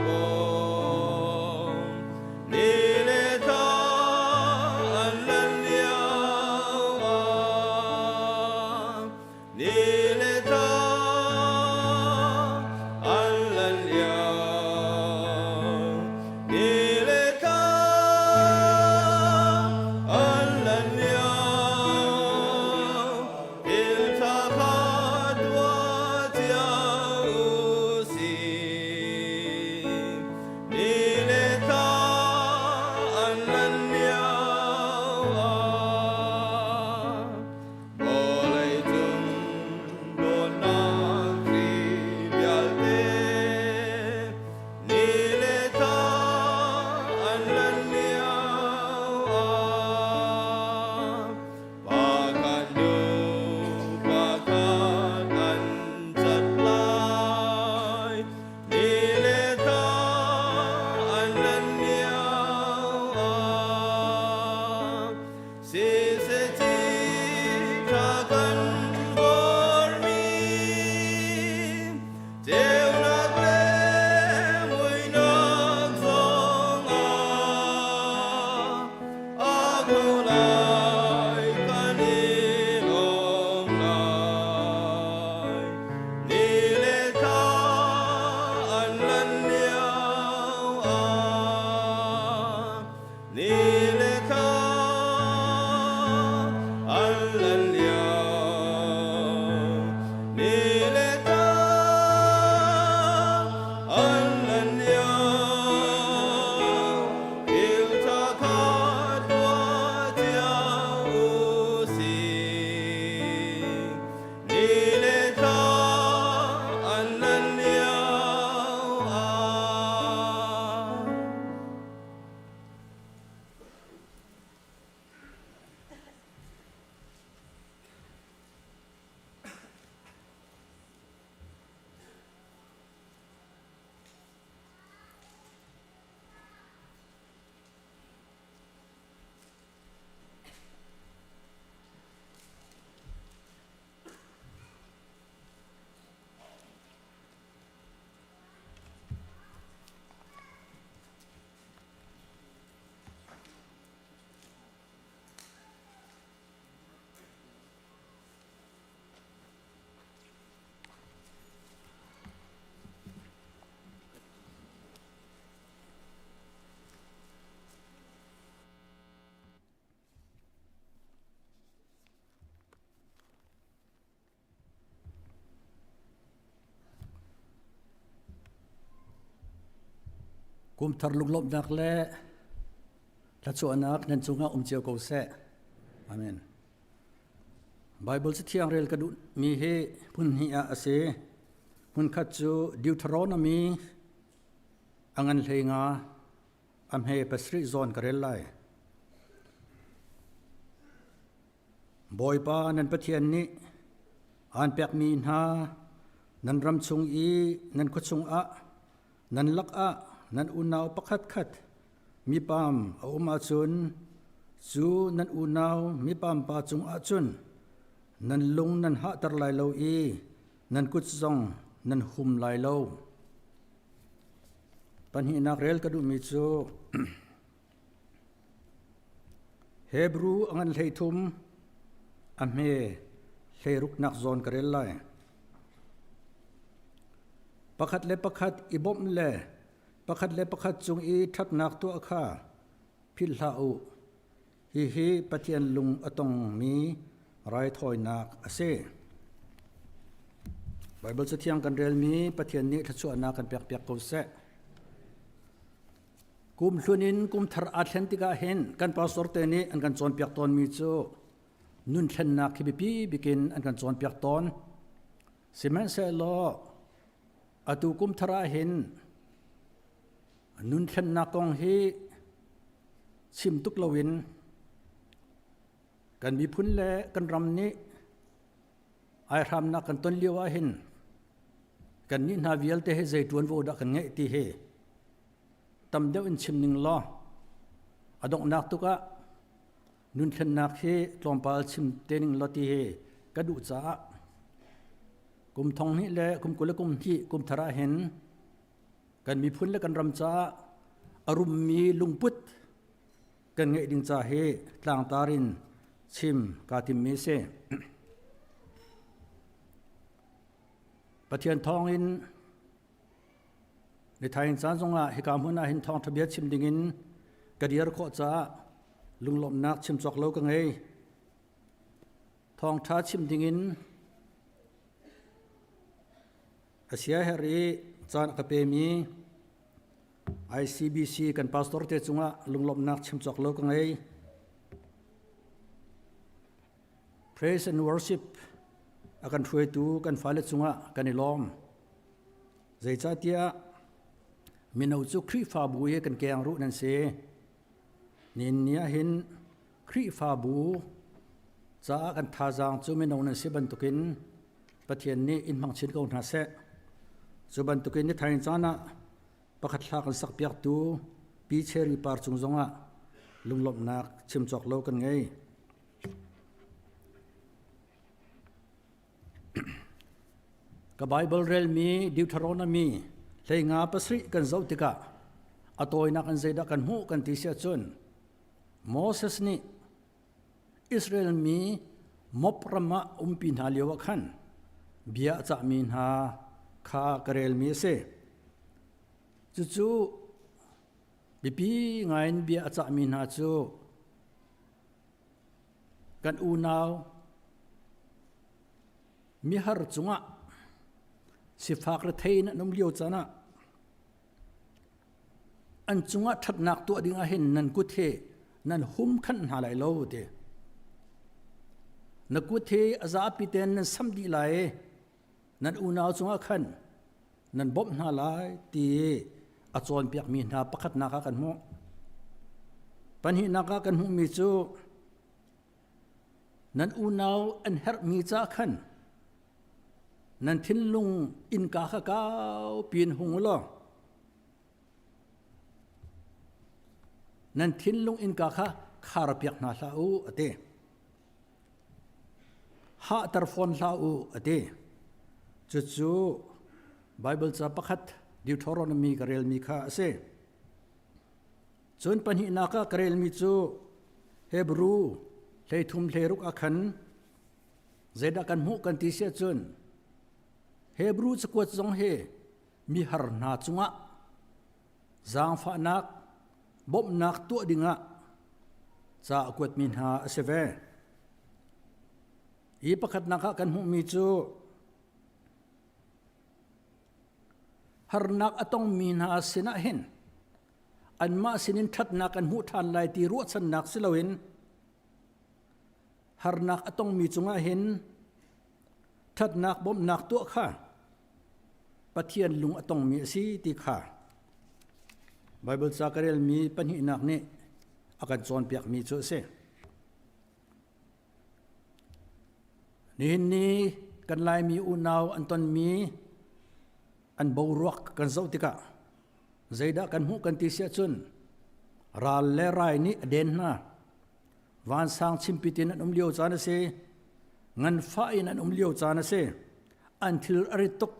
S5: bawm. Ni le thla an lan lio ah Ni le thla an lan lio Ni le thla an lan lio Thil ṭha kha tuah cio u sih Ni le thla an lan lio ah Vawleicung dawtnak Khrih vialte ni le thla an lan lio ah pakhat hnu pakhat an cat lai ni le thla an lan lio ah Siseh ṭha kan vormi ceunak le muihnak zongah a kho lai kan i lawm lai. Ni le thla an lan lio ah Ni le thla an lan lio Ni le thla
S9: Kumthar lunglawmhnak le thluachuahnak nan cungah um cio ko seh. Amen. Bible cathiang rel ka duhmi hi phun hnih ah a si. Hmunkhat cu Deuteronomy a ngan hlei nga a hme pasarih zawn ka rel lai. Bawipa nan Pathian nih aan pekmi hna nan ram chung i nan khua chungah nan lakah nan unau pakhatkhat mipam a um ahcun cu nan unau mipam pa cungah cun nan lung nan hahter lai lo i nan kut zong nan hum lai lo. Pahnihnak rel ka duhmi cu Hebru a ngan 13 a hme hleiruknak zawn ka rel lai. Pakhat le pakhat i bawmh le pakhat le pakhat cung i ṭhatnak tuah kha philh hlah u. Hihi Pathian lung a tongmi raithawinak a si. Baibal Cathiang kan relmi Pathian nih thluachuahnak kan pekpiak ko seh. Kum hlun in kum thar aa thlen tikah hin kan pastor te nih an kan cawnpiak tawnmi cu nun thlennak hi biapi bikin an kan cawnpiak tawn. Sihmanhsehlaw atu kum thar ah hin nun thlennak kong hi chim tuk loin kan miphun le kan ram nih aihramnak kan ton lio ah hin kannih hna vialte hi zei ṭuanvo dah kan ngeih ti hi tam deuh in chim ning law a donghnak tuk ah nunthlennak hi tlawmpal chim te ning law ti hi ka duh caah kum thong hnih le kum 20 le kum hnih kum thar ah hin kan miphun le kan ram caah a rummi lungput kan ngeih ding ca hi tlangtar in chim kaa timmi a si. Pathian thawngin nithaing caan zongah hika hmun ah hin thawngṭha bia chim dingin ka dir khawh caah lunglawmhnak chim cawk lo ka ngei. Thawngṭha chim dingin a siaherh i caan a ka pemi ICBC kan pastor te cungah lunglawmhnak chim cawk lo ka ngei. Praise and worship a kan hruaitu kan fale cungah kan i lawm. Zeicahtiah mino cu Khrihfabu i kan keng ruh nan si. Nin ni ah hin Khrihfabu caah kan thazaang cu mino nan si bantukin Pathian nih in hmang chin ko hna seh. Cu bantukin ni thaing caan ah pakhat hla kan sakpiaktu Pi Cherry Par cung zongah lunglawmhnak chim cawk lo kan ngei. Ka Bible relmi Deuteronomy hleinga pasarih kan zoh tikah a tawinak in zeidah kan hmuh kan ti si ahcun Moses nih Israel mi Moab ram ah umpi hna lio ah khan bia a cahmi hna kha ka relmi a si. Cucu biapi ngaiin bia a cahmi hna cu kan unau mihar cungah sifak rethei in an um lio caan ah an cungah ṭhatnak tuah ding ah hin nan kut hi nan hum khanh hna lai lo ti. Na kut hi a zapi tein nan sam dih lai i nan unau cungah khan nan bawmh hna lai ti a cawnpiakmi hna pakhatnak ah kan hmuh. Pahnihnak ah kan hmuhmi cu nan unau an herhmi ca khan nan thinlung innka kha kau piin hung u law nan thinlung innka kha kharpiak hna hlah u a ti. Hahter fawn hlah u a ti. Cucu Bible ca pakhat Deuteronomy ka relmi kha a si. Cun pahnihnak ah ka relmi cu Hebrew 13 hleiruk ah khan zeidah kan hmuh kan ti si ahcun Hebrew cakuat zong hi mihar hna cungah zaangfahnak bawmhnak tuah dingah ca a kuatmi hna a si ve. Hi pakhatnak ah kan hmuhmi cu harnak a tongmi hna sinah hin. Anmah sinin ṭhatnak kan hmuh ṭhan lai ti ruahchannak si loin harnak a tongmi cungah hin ṭhatnak bawmhnak tuah kha Pathian lung a tongmi a si ti kha Baibal ca ka relmi pahnihnak nih a kan cawnpiakmi cu a si. Nihin ni kan Laimi unau an tonmi an boruak kan zoh tikah zeidah kan hmuh kan ti siah cun ral le rai nih a den hna. Vansang chimpit in an um lio caan a si. Nganfah in an um lio caan a si. An thil a rit tuk.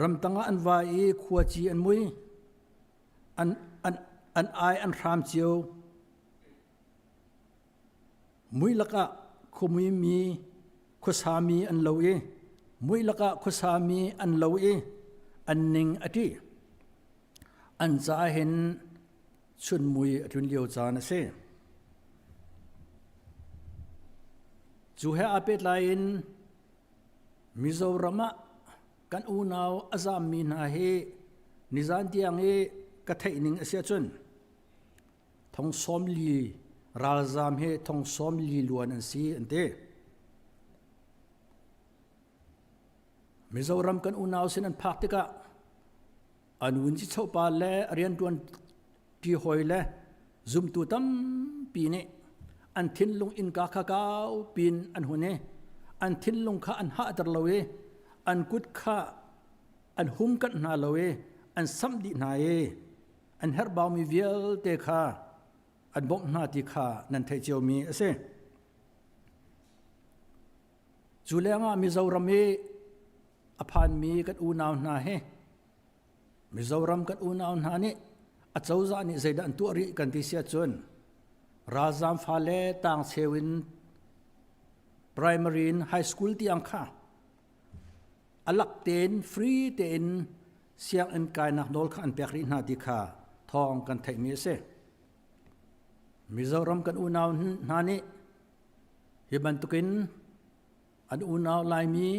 S9: Ramtang ah an vai i khuaci an mui. An, an, an ai an hram cio. Mui lakah khuamui mi khuasami an lo i mui lakah khuasami an lo i an ning a ṭih. An caah hin chunmui a tlun lio caan a si. Cu he aa pehtlai in Mizoram ah kan unau a zaammi hna hi nizan tiang i ka theih ning a si ahcun thong 40 ralzaam hi thong 40 luan an si an ti. Mizoram kan unau sin an phak tikah an vunci pa le rianṭuan ṭi hawi le zumtu tampi nih an thinlung innka kha kau pin an hun i an thinlung kha an hahter lo i an kut kha an hum kanh hna lo i an samh dih hna i an herhbaumi vialte kha an bawmh hna ti kha nan theih ciomi a si. Cu lengah Mizoram i a phanmi kan unau hna hi Mizoram kan unau hna nih acozah nih zeidah an tuah rih kan ti si ahcun ralzaam fale tang cheu in primary in high school tiang kha alak tein free tein sianginn kainak nawl kha an pek rih hna ti kha thawng kan theihmi a si. Mizoram kan unau hna nih hi bantukin an unau Laimi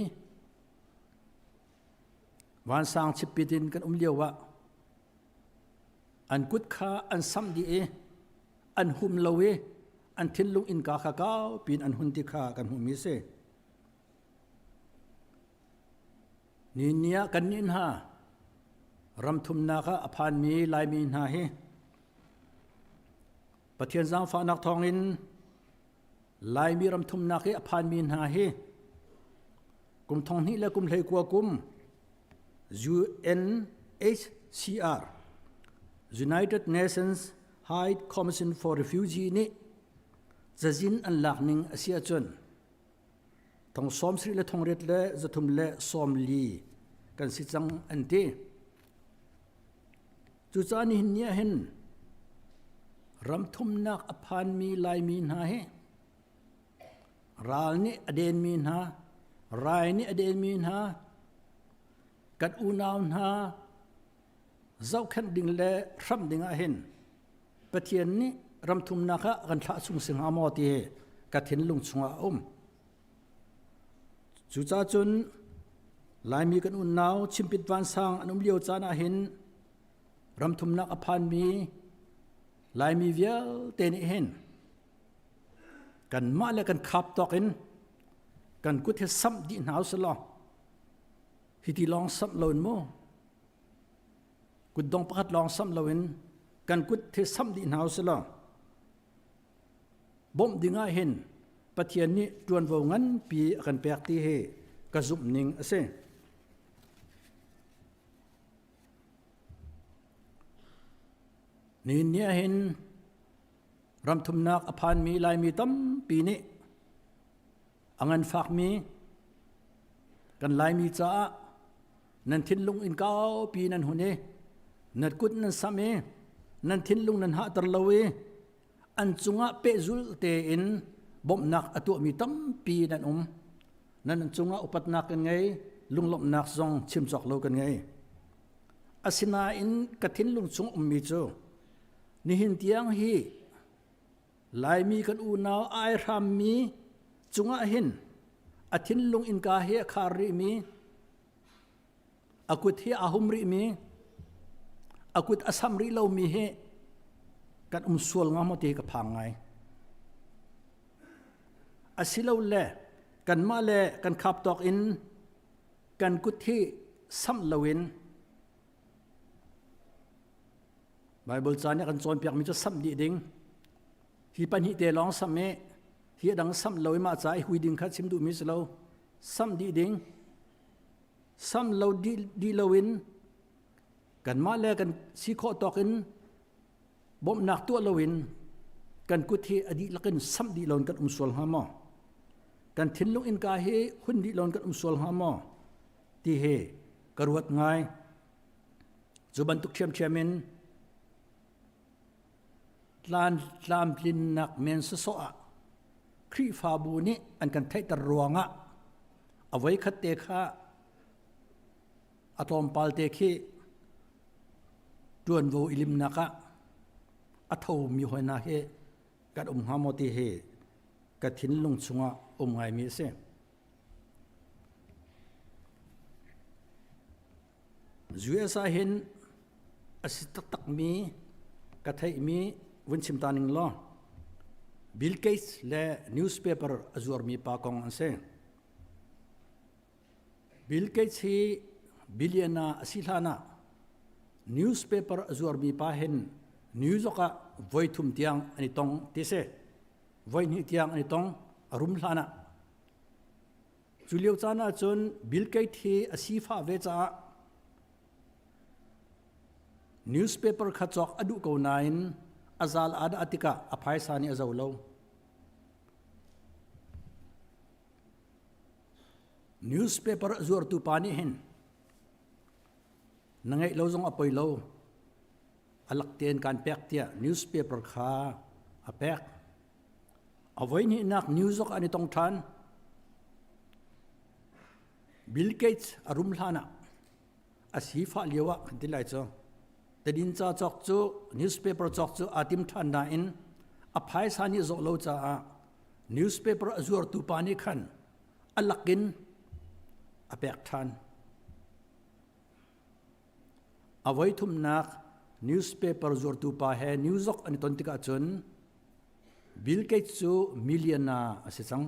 S9: vansang chippit in kan um lio ah an kut kha an samh dih i an hum lo i an thinlung innka kha kau pin an hun ti kha kan hmuhmi a si. Ni ni ah kan nih hna ram thumnak ah a phanmi Laimi hna hi Pathian zaangfahnak thawngin Laimi ram thumnak i a phanmi hna hi kum thong hnih le kum 19 kum UNHCR United Nations High Commission for Refugee nih cazin an lak ning a si ahcun thong 70 le thong riat le zathum le 40 kan si cang an ti. Cucaah nihin ni ah hin ramthumnak a phanmi Laimi hna hi ral nih a denmi hna, rai nih a denmi hna, kan unau hna zohkhenh ding le hramh ding ah hin Pathian nih ramthumnak ah kan thlah chung si hnga maw ti hi ka thinlung chungah a um. Cucaah cun Laimi kan unau chimpit vansang an um lio caan ah hin ramthumnak a phanmi Laimi vialte nih hin kanmah le kan khap tawk in kan kut hi samh dih hna usih hiti lawng samh lo in mu kutdong pakhat lawng samh lo in kan kut hi samh dih hna usih law bawmh ding ah hin Pathian nih ṭuanvo nganpi a kan pek ti hi ka zumh ning a si. Nihin ni ah hin ramthumnak a phanmi Laimi tampi nih a nganfakmi kan Laimi caah nan thinlung in kaupi nan hun i nan kut nan samh i nan thinlung nan hahter lo i an cungah pehzul tein bawmhnak a tuahmi tampi nan um. Nan cungah upatnak kan ngei, lunglawmhnak zong chim cawk lo kan ngei. Asinain ka thinlung chung ummi cu nihin tiang hi Laimi kan unau ai hrammi cungah hin a thinlung innka hi a khar rihmi, a kut hi aa hum rihmi, a kut a sam rih lomi hi Kan um sual nga maw ti ka phang ngai. Asilo le kanmah le kan khap tawk in kan kut hi samh loin Bible ca nih a kan cawnpiakmi cu samh dih ding. Hi pahnih te lawng samh i hi a dang samh lo i mah ca i hui ding kha chim duhmi si lo. Samh dih ding. Samh lo dih loin kanmah le kan si khawh tawk in bawmhnak tuah loin kan kut hi a dihlak in samh dih loin kan um sual hnga maw? Kan thinlung innka hi hun dih loin kan um sual hnga maw? Ti hi ka ruat ngai. Cu bantuk ṭhiamṭhiam in tlan tlamtlinnak men sawsawh ah Khrihfabu nih an kan theihter ruangah a voikhat te kha a tlawmpal te khi ṭuanvo i limnak ah a thomi hoi hna hi kan um hnga maw ti hi ka thinlung chungah um ngaimi a si. US ah hin a si taktakmi ka theihmi vun chim ta ning law Bill Gates le newspaper a zuarmi pa kong an si. Bill Gates hi billionaire a si hlan ah newspaper a zuarmi pa hin New York ah voi thum tiang an i tong ti si. Voi hnih tiang an i tong a rum hlan ah. Cu lio caan ah cun Bill Gates hi a sifah ve caah newspaper kha cawk a duh ko nain a zal a dah tikah a phaisa nih a zo lo. Newspaper a zuartu pa nih hin na ngeih lo zong a poi lo a lak tein kan pek tiah newspaper kha a pek. A voihnihnak New York an i tong ṭhan. Bill Gates a rum hlan ah a sifah lio ah kan ti lai cu tadinca cawk cu newspaper cawk cu aa tim ṭhan nain a phaisa nih zawh lo caah newspaper a zuartu pa nih khan a lakin a pek ṭhan. A voithumnak newspaper zuartu pa he New York an i ton tikah cun Bill Gates cu millionaire a si cang.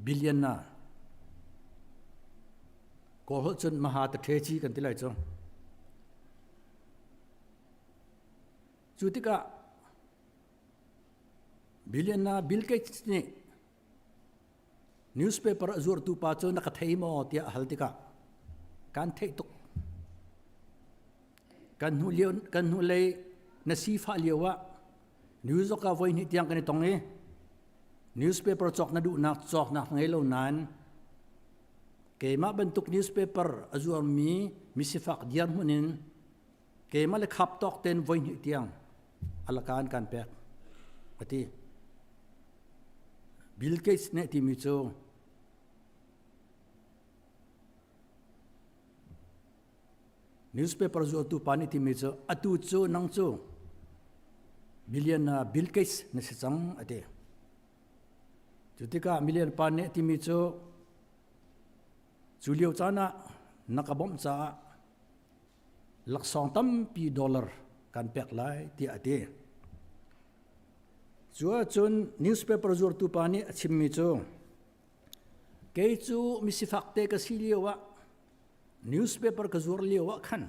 S9: Billionaire. Kawl holh cun maha taṭheci kan ti lai cu. Cu tikah billionaire Bill Gates nih Newspaper a zuartu pa cu na ka thei maw tiah a hal tikah kan theih tuk. Kan hnu lio kan hnu lei na sifah lio ah New York ah voi hnih tiang kan i tong i newspaper cawk na duhnak cawknak ngei lo nain keimah bantuk newspaper a zuarmi misifak dirhmun in keimah le khap tawk ten voi hnih tiang alakan kan pek ati Bill Gates nih timi cu newspaper zuartu pa nih timi cu atu cu nang cu million Bill Gates na si cang ati cu tikah million pa nih timi cu cu lio caan ah na ka bawmh caah laksawng tampi dollar kan pek lai tiah a ti. Cu ahcun newspaper zuartu pa nih a chimmi cu kei cu misifak te ka si lio ah newspaper ka zuar lio ah khan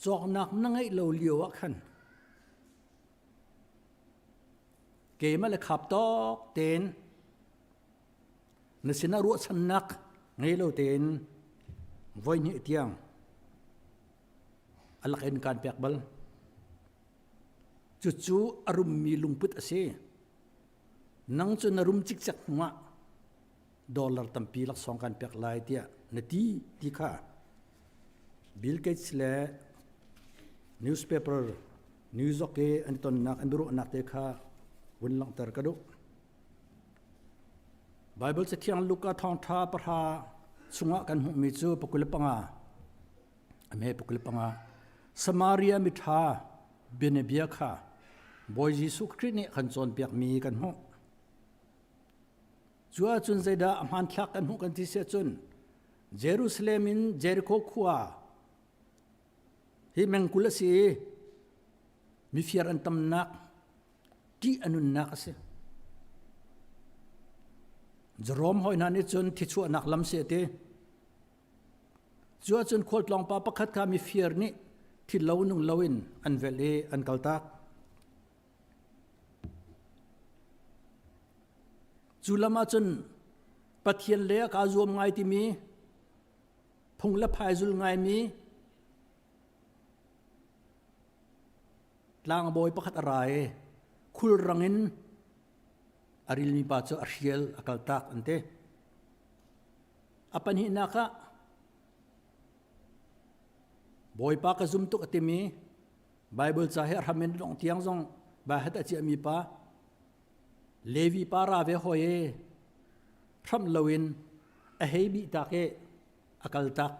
S9: cawknak na ngeih lo lio ah khan keimah le khap tawk tein Na sinah ruahchannak ngei lo tein voihnih tiang a lak in kaan pek bal. Cucu a rummi lungput a si. Nang cu na rum cikcek hnuah dollar tampi laksawng kan pek lai tiah na ti ti kha Bill Gates le newspaper New York i an tonnak an biaruahnak te kha vun langhter ka duh. Baibal Cathiang Luka thawngṭha pahra chungah kan hmuhmi cu 25 a hme 25 Samaria miṭha bianabia kha Bawi Jesuh Khrih nih kan cawnpiakmi kan hmuh. Cu ahcun zeidah a hmanthlak kan hmuh kan ti si ahcun Jerusalem in Jericho khua hi Hi mengkul a si i mifiar an tamnak ṭih a nunnak a si. Jerome hawi hna nih cun thichuahnak lam si a ti. Cu ahcun khualtlawng pa pakhat kha mifir nih thil lo nung loin an velh i an kaltak. Cu lam ahcun Pathian le a kaa zuam ngai timi phung le phai zul ngaimi tlangbawi pakhat a ra i khulrang in a rilmi pa cu a hrial a kaltak an ti. A pahnihnak ah Bawipa ka zum tuk a timi Bible ca hi a hram in dong tiang zong bahat a ciahmi pa Levi pa ra ve hoi i hramh loin a hei bih tak i a kal tak.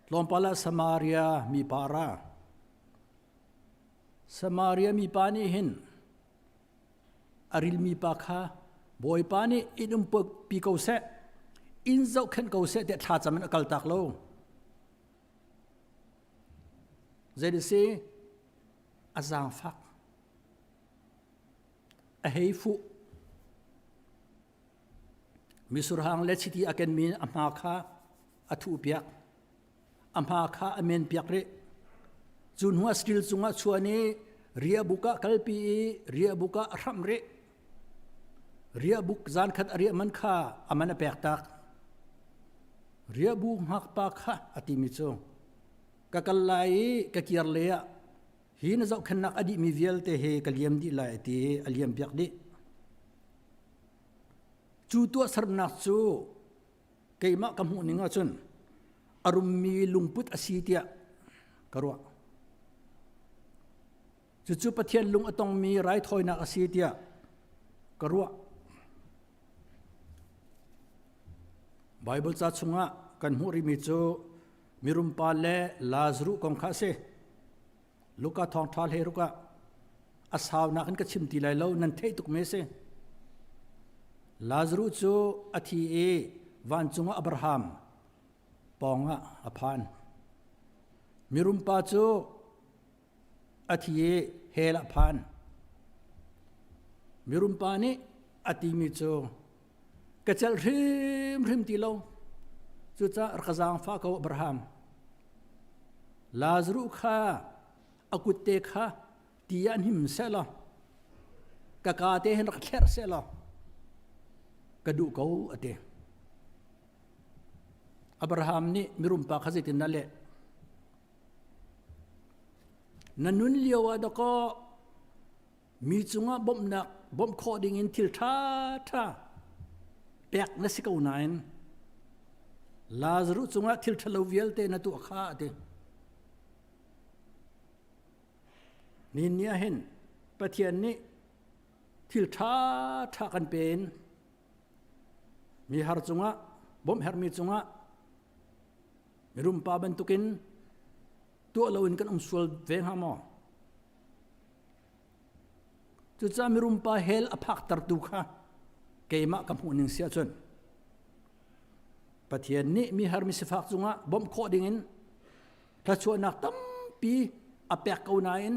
S9: Tlawmpal ah Samaria mipa ra. Samaria mipa nih hin a rilmi pa kha Bawipa nih in um pi ko seh, in zohkhenh ko seh tiah thlacam in a kal tak lo. Zei si a zaangfak a hei fuh misurhang le chiti a kenmi a hma kha a thuh piak a hma kha a men piak rih cu hnu ah steel cungah chuan i riahbuk ah kalpi i riahbuk ah a hramh rih riahbuk zan khat a riah man kha a man a pek tak riahbu ngakpa kha a timi cu ka kal lai i ka kir le ah hi na zohkhenhnak a dihmi vialte hi ka liam dih lai ti a liam piak dih cu tuahsernak cu keimah ka hmuh ning ahcun a rummi lungput a si tiah ka ruah cucu Pathian lung a tongmi raithawinak a si tiah ka ruah Bible ca chungah kan hmuh rihmi cu Mirum pa le Lazaruh kong kha a si. Luka thawngṭha hlei ruk ah a saunak in ka chim ti lai lo nan theih tuk me si. Lazaruh cu a thi i vancung ah Abraham pawng ah a phan. Mirum pa cu a thi i hell ah phan. Mirum pa nih a timi cu ka celh hrimhrim ti lo. Cucaah rak ka zaangfah ko Abraham. Lazaruh kha a kutte kha ti ah hnim seh law ka ka te hin rak thlerh seh law ka duh ko a ti. Abraham nih mirum pa kha zeitin dah leh? Na nun lio ah dakaw mi cungah bawmhnak bawmh khawh dingin thil ṭhaṭha pek na si ko nain Lazarus cungah thil ṭhalo vialte na tuah kha a ti. Ni ni ah hin Pathian nih thil ṭhaṭha kan pe in mi har cungah bawmh herhmi cungah mirum pa bantukin tuah loin kan um sual ve hnga maw? Cucaah mirum pa hell a phaktertu kha keimah ka hmuh ning si ahcun Pathian nih mi har mi sifak cungah bawmh khawh dingin thluachuahnak tampi a pek ko nain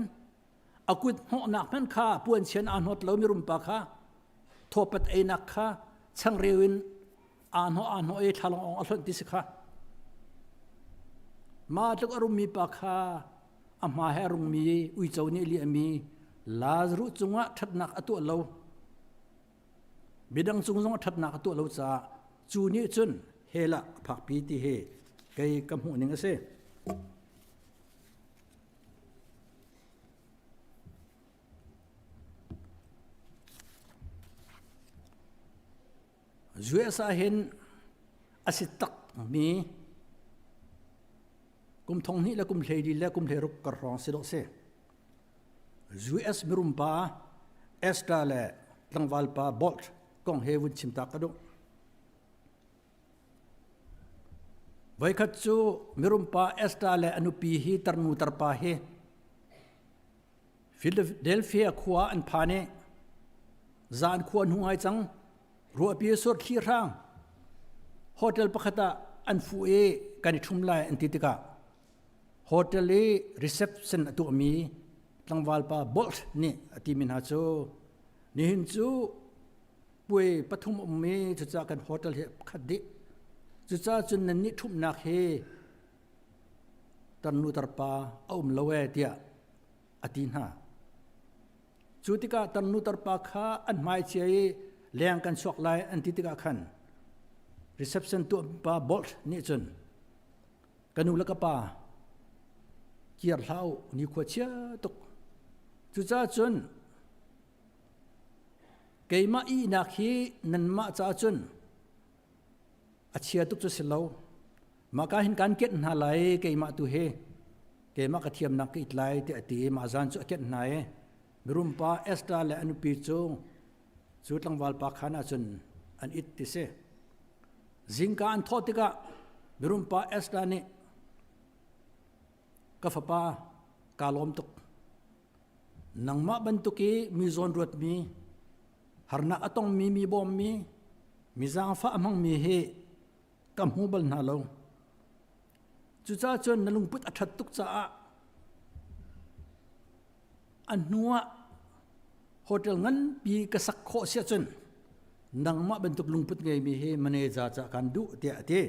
S9: a kut hnawhnak hmanh kha puanchian aa hnawt lo mirum pa kha thawpat einak kha changreu in aa hnawh aa hnawh i thlalong ong a hlonh ti si kha ma tluk a rummi pa kha a hma he a rungmi uico nih liahmi Lazarus cungah ṭhatnak a tuah lo midang cung zong ṭhatnak a tuah lo caah cu nih cun hell ah a phakpi ti hi kei ka hmuh ning a si. US ah hin a si tak mi kum thong hnih le kum hleili le kum hleiruk kar hrawng si dawh si. US mirum pa Esther le tlangval pa Bolt kong he vun chim ta ka duh. Voikhat cu mirum pa Esther le a nupi hi tarnu tarpa hi Philadelphia khua an phan i zan khua hnu ai cang ruahpi sur thli hrang hotel pakhat ah. an fuh i kan i ṭhum lai an ti tikah hotel i reception a tuahmi tlangval pa Bolt nih a timi hna cu nihin cu puai pathum um i cucaah kan hotel hi khat dih. Cucaah cun nannih ṭhumhnak hi tarnu tarpa a um lo ee tiah a ti hna. Cu tikah tarnu tarpa kha an hmai chia i leng kan chuak lai an ti tikah khan reception tuahpa Bolt nih cun ka nu le ka pa kir hlah u nikhua chia tuk. Cucaah cun keimah ihnak hi nanmah caah cun a chia tuk cu si lo. Mah ka hin kan kenh hna lai keimah tu hi keimah ka thiamnak ka it lai tiah a ti i mah zan cu a kenh hna i mirum pa Esther le a nupi cu cu tlangval pa khan ah cun an it ti si. Zingka an thawh tikah mirum pa Esther nih ka fapa kaa lawm tuk. Nangmah bantuk i mi zawn ruatmi, harnak a tongmi mi bawmmi, mi zaangfah a hmangmi hi ka hmu bal hna lo. Cucaah cun na lungput a ṭhat tuk caah a hnuah hotel nganpi ka sak khawh si ahcun nangmah bantuk lungput ngeimi hi manager caah kan duh tiah a ti.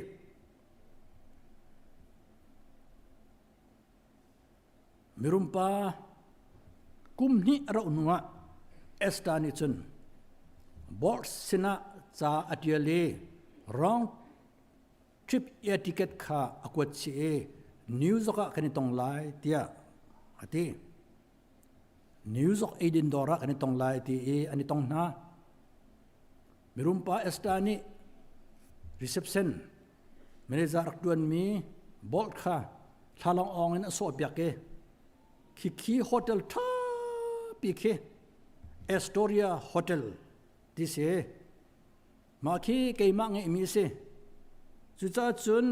S9: Mirumpa kum hnih a rauh hnuah Esther nih cun board sinah ca a ṭial i round trip air ticket kha a kuat chih i New York ah kan i tong lai tiah a ti. New York eidin dawr ah kan i tong lai ti i an i tong hna. Mirumpa Esther nih reception manager rak ṭuanmi board kha thlalang awng in a sawhpiak i khikhi hotel ṭhapi khi Astoria Hotel ti si. Mah khi keimah ngeihmi a si. Cucaah cun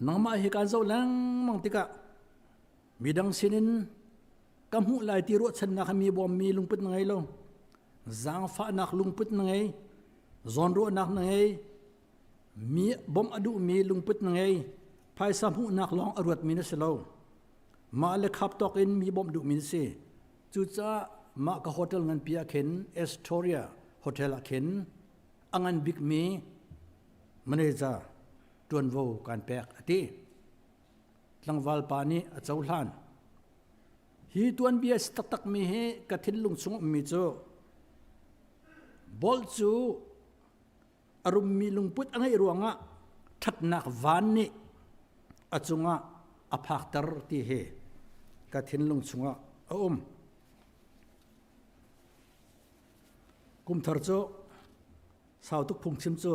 S9: nangmah hi kaan zoh lengmang tikah midang sinin ka hmuh lai ti ruahchannak mi bawmmi lungput na ngei lo. Zaangfahnak lungput na ngei. Zawnruahnak na ngei. Mi bawmh a duhmi lungput na ngei. Phaisa hmuhnak lawng a ruatmi na si lo. Mah le khap tawk in mi bawmh duhmi na si. Cucaah mah ka hotel nganpi ah khin Astoria Hotel ah khin a ngan bikmi manager ṭuanvo kan pek a ti. Tlangval pa nih a cohlan. Hi tuanbia si taktakmi hi ka thinlung chung ummi cu Bolt cu a rummi lungput a ngeih ruangah ṭhatnak van nih a cungah a phakter ti hi ka thinlung chungah a um. Kumthar cu sau tuk phungchim cu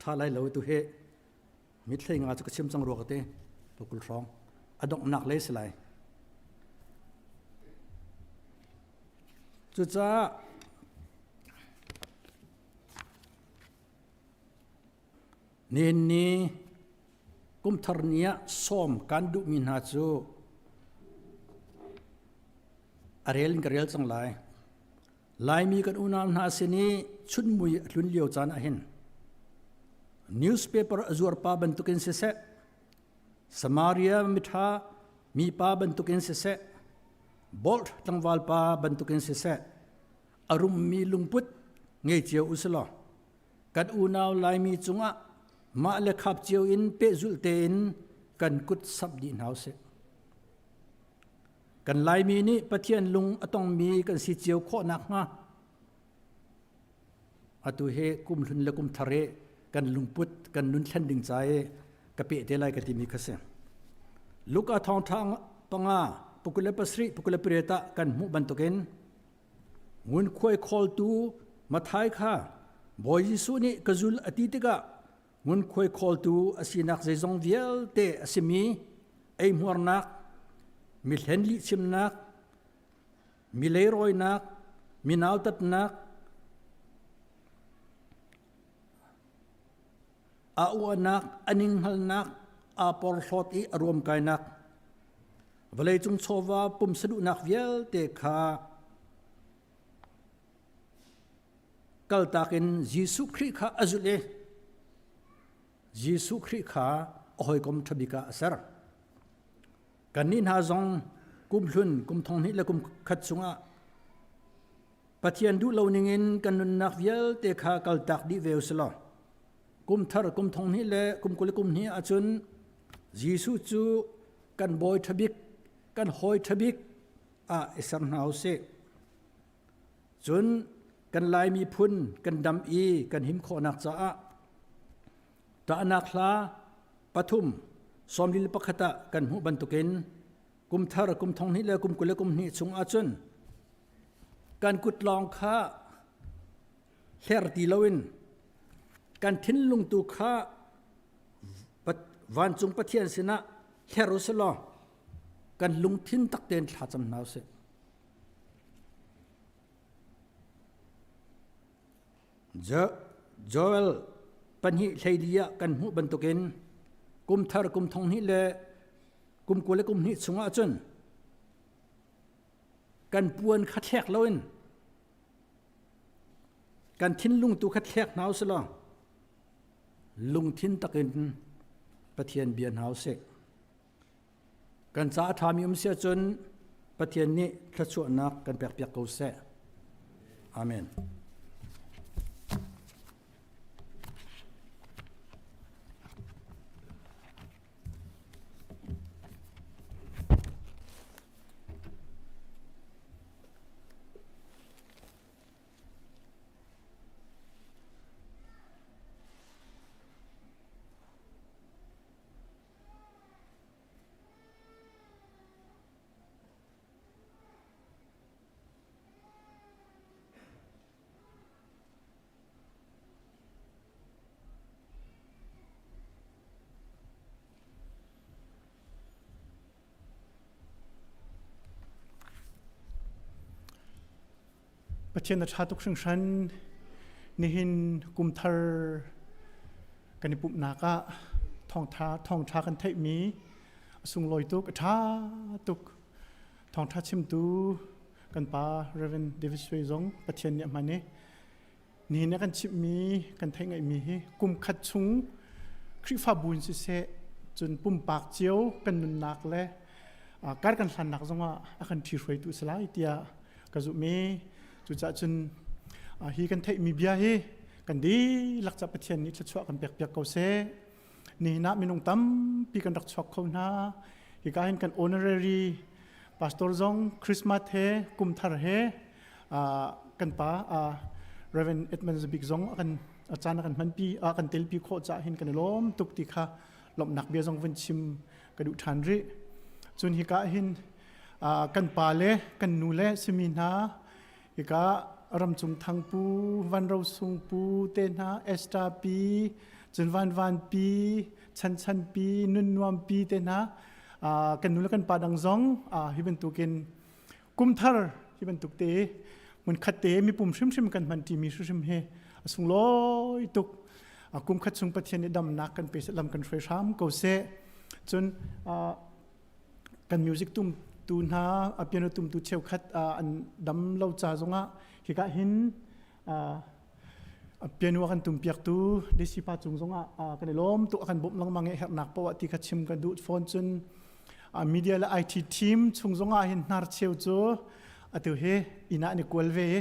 S9: ṭha lai lo tu hi mithlei nga cu ka chim cang rua ka ti pukul hrawng a donghnak lei si lai. Cucaah Nihin ni kumthar ni ah sawm kan duhmi hna cu a rel in ka rel cang lai. Laimi kan unau hna sin i chunmui a tlun lio caan ah hin newspaper a zuar pa bantukin siseh, Samaria miṭha mipa bantukin siseh, Bolt tlangval pa bantukin siseh, a rummi lungput ngei cio u silaw kan unau Laimi cungah mah le khap cio in pehzulh tein kan kut samh dih hna usih. Kan Laimi nih Pathian lung a tongmi kan si cio khawh nakhnga atu hi kum hlun le kum thar i kan lungput kan nun thlen ding ca i ka peh te lai ka timi kha si. Luka thawngṭha panga pukul le pasarih pukul le pariat ah kan hmuh bantukin Ngunkhuai khawltu Matthai kha Bawi Jesuh nih ka zul a ti tikah ngunkhuai khawltu a sinak zeizong vialte a simi eihmuarnak, mi hlen lihchimnak, mi leirawinak, mi nautatnak, a uahnak, a ninghngalnak, aa porhlawt i a ruamkainak, vawleicung chawva pumsaduhnak vialte kha kaltak in Jesuh Khrih kha a zulh i. Jesuh Khrih kha a hawikom ṭha bik ah a ser. Kannih hna zong kum hlun kum thong hnih le kum khat chungah Pathian duh lo ningin kan nunnak vialte kha kaltak dih ve usih law kum thar kum thong hnih le kum 20 le kum hnih ahcun Jesuh cu kan bawi ṭha bik kan hawi ṭha bik ah i ser hna usih. Cun kan Lai miphun kan dam i kan him khawhnak caah ṭahnak hla pathum 41 ah kan hmuh bantukin kum thar kum thong hnih le kum 20 le kum hnih chung ahcun kan kut lawng kha hler ti loin kan thinlung tu kha vancung Pathian sinah hler u sih law kan lungthin tak tein thlacam hna usih. Joel pahnih hleili ah kan hmuh bantukin kum thar kum thong hnih le kum 20 le kum hnih chungah cun kan puan kha thlek loin kan thinlung tu kha thlek hna usih law lungthin takin Pathian bia hna usih. Kan ca a ṭhami um si ahcun Pathian nih thluachuahnak kan pekpiak ko seh. Amen.
S4: Pathian a ṭha tuk hringhran. Nihin kum thar kan i pumhnak ah thawngṭha thawngṭha kan theihmi a sunglawi tuk, a ṭha tuk. Thawngṭha chimtu kan pa Reverend David Sui zong Pathian nih a hman i nihin a kan chimhmi kan theih ngaihmi hi kum khat chung Khrihfabu in siseh cun pumpak cio kan nunnak le kar kan hlannak zongah a kan ṭhihruaitu a si lai tiah ka zumh i cucaah cun hi kan theihmi bia hi kan dihlak ca Pathian nih thluachuah kan pekpiak ko seh. Nihin ah minung tampi kan rak chuak kho hna. Hika hin kan honorary pastor zong Christmas he kumthar he kan pa Reverend Edmund Zabik zong a kan a caan a kan hmanpi a kan telpi khawh caah hin kan i lawm tuk ti kha lawmhnak bia zong vun chim ka duh ṭhan rih. Cun hika hin kan pa le kan nu le simi hna hika ramcung thang pu van ro sung pu te hna Esther pi cun van van pi chan chan pi nun nuam pi te hna kan nu le kan pa dang zong hi bantukin kumthar hi bantuk te mun khat te mipum hrimhrim kan hman ṭimi hrimhrim hi a sunglawi tuk. Kum khat chung Pathian nih damnak kan pe lam kan hruai hram ko seh. Cun kan music tum tu hna a piano tum tu cheukhat an dam lo ca zongah hika hin a piano a kan tum piak tu Desi pa cung zongah kan i lawm tuk a kan bawmh lengmang i herhnak poah ti kha chim kan duh fawn. Cun media le IT team chung zongah hin hnar cheu cu atu hi inn ah an i kual ve i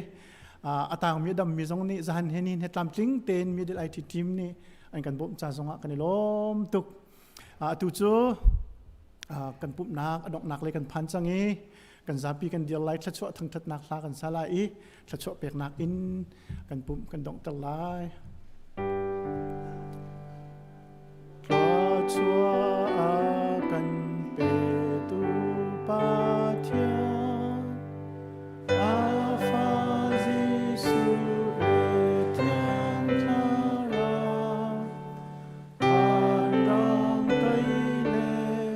S4: a tangmi a dammi zong nih zahan he ni he tlamtling tein media le IT team nih an kan bawmh ca zongah kan i lawm tuk. Atu cu kan pumhnak a donghnak lei kan phan cang i kan zapi kan dir lai, thluachuah thangthatnak hla kan sa lai i thluachuah peknak in kan pumh kan donghter lai. Thluachuah kan petu Pathian, a fa Jesuh le Thiang Thlarau, vanrang tei le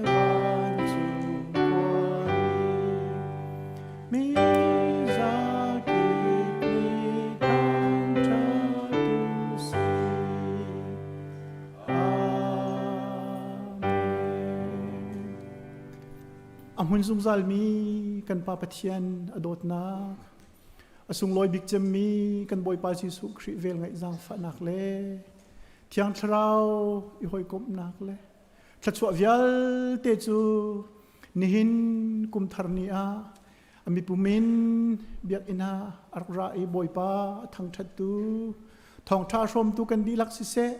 S4: vancung khuari, mi zakip nih thangṭhat u sih. A hmun zungzalmi kan Pa Pathian a dawtnak, a sunglawi bik cemmi kan Bawipa Jesuh Khrih vel ngaih zaangfahnak le Thiang Thlarau i hawikomhnak le thluachuah vialte cu nihin kumthar ni ah a mipum in biakinn ah a rak ra i Bawipa a thangṭhattu thawngṭha hrawmtu kan dihlak siseh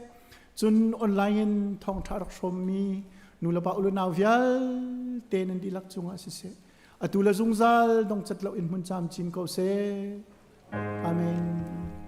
S4: cun online in thawngṭha rak hrawmmi nulepa u le nau vialte nan dihlak cungah siseh atu le zungzal dongcat lo in hmun camcin ko seh. Amen.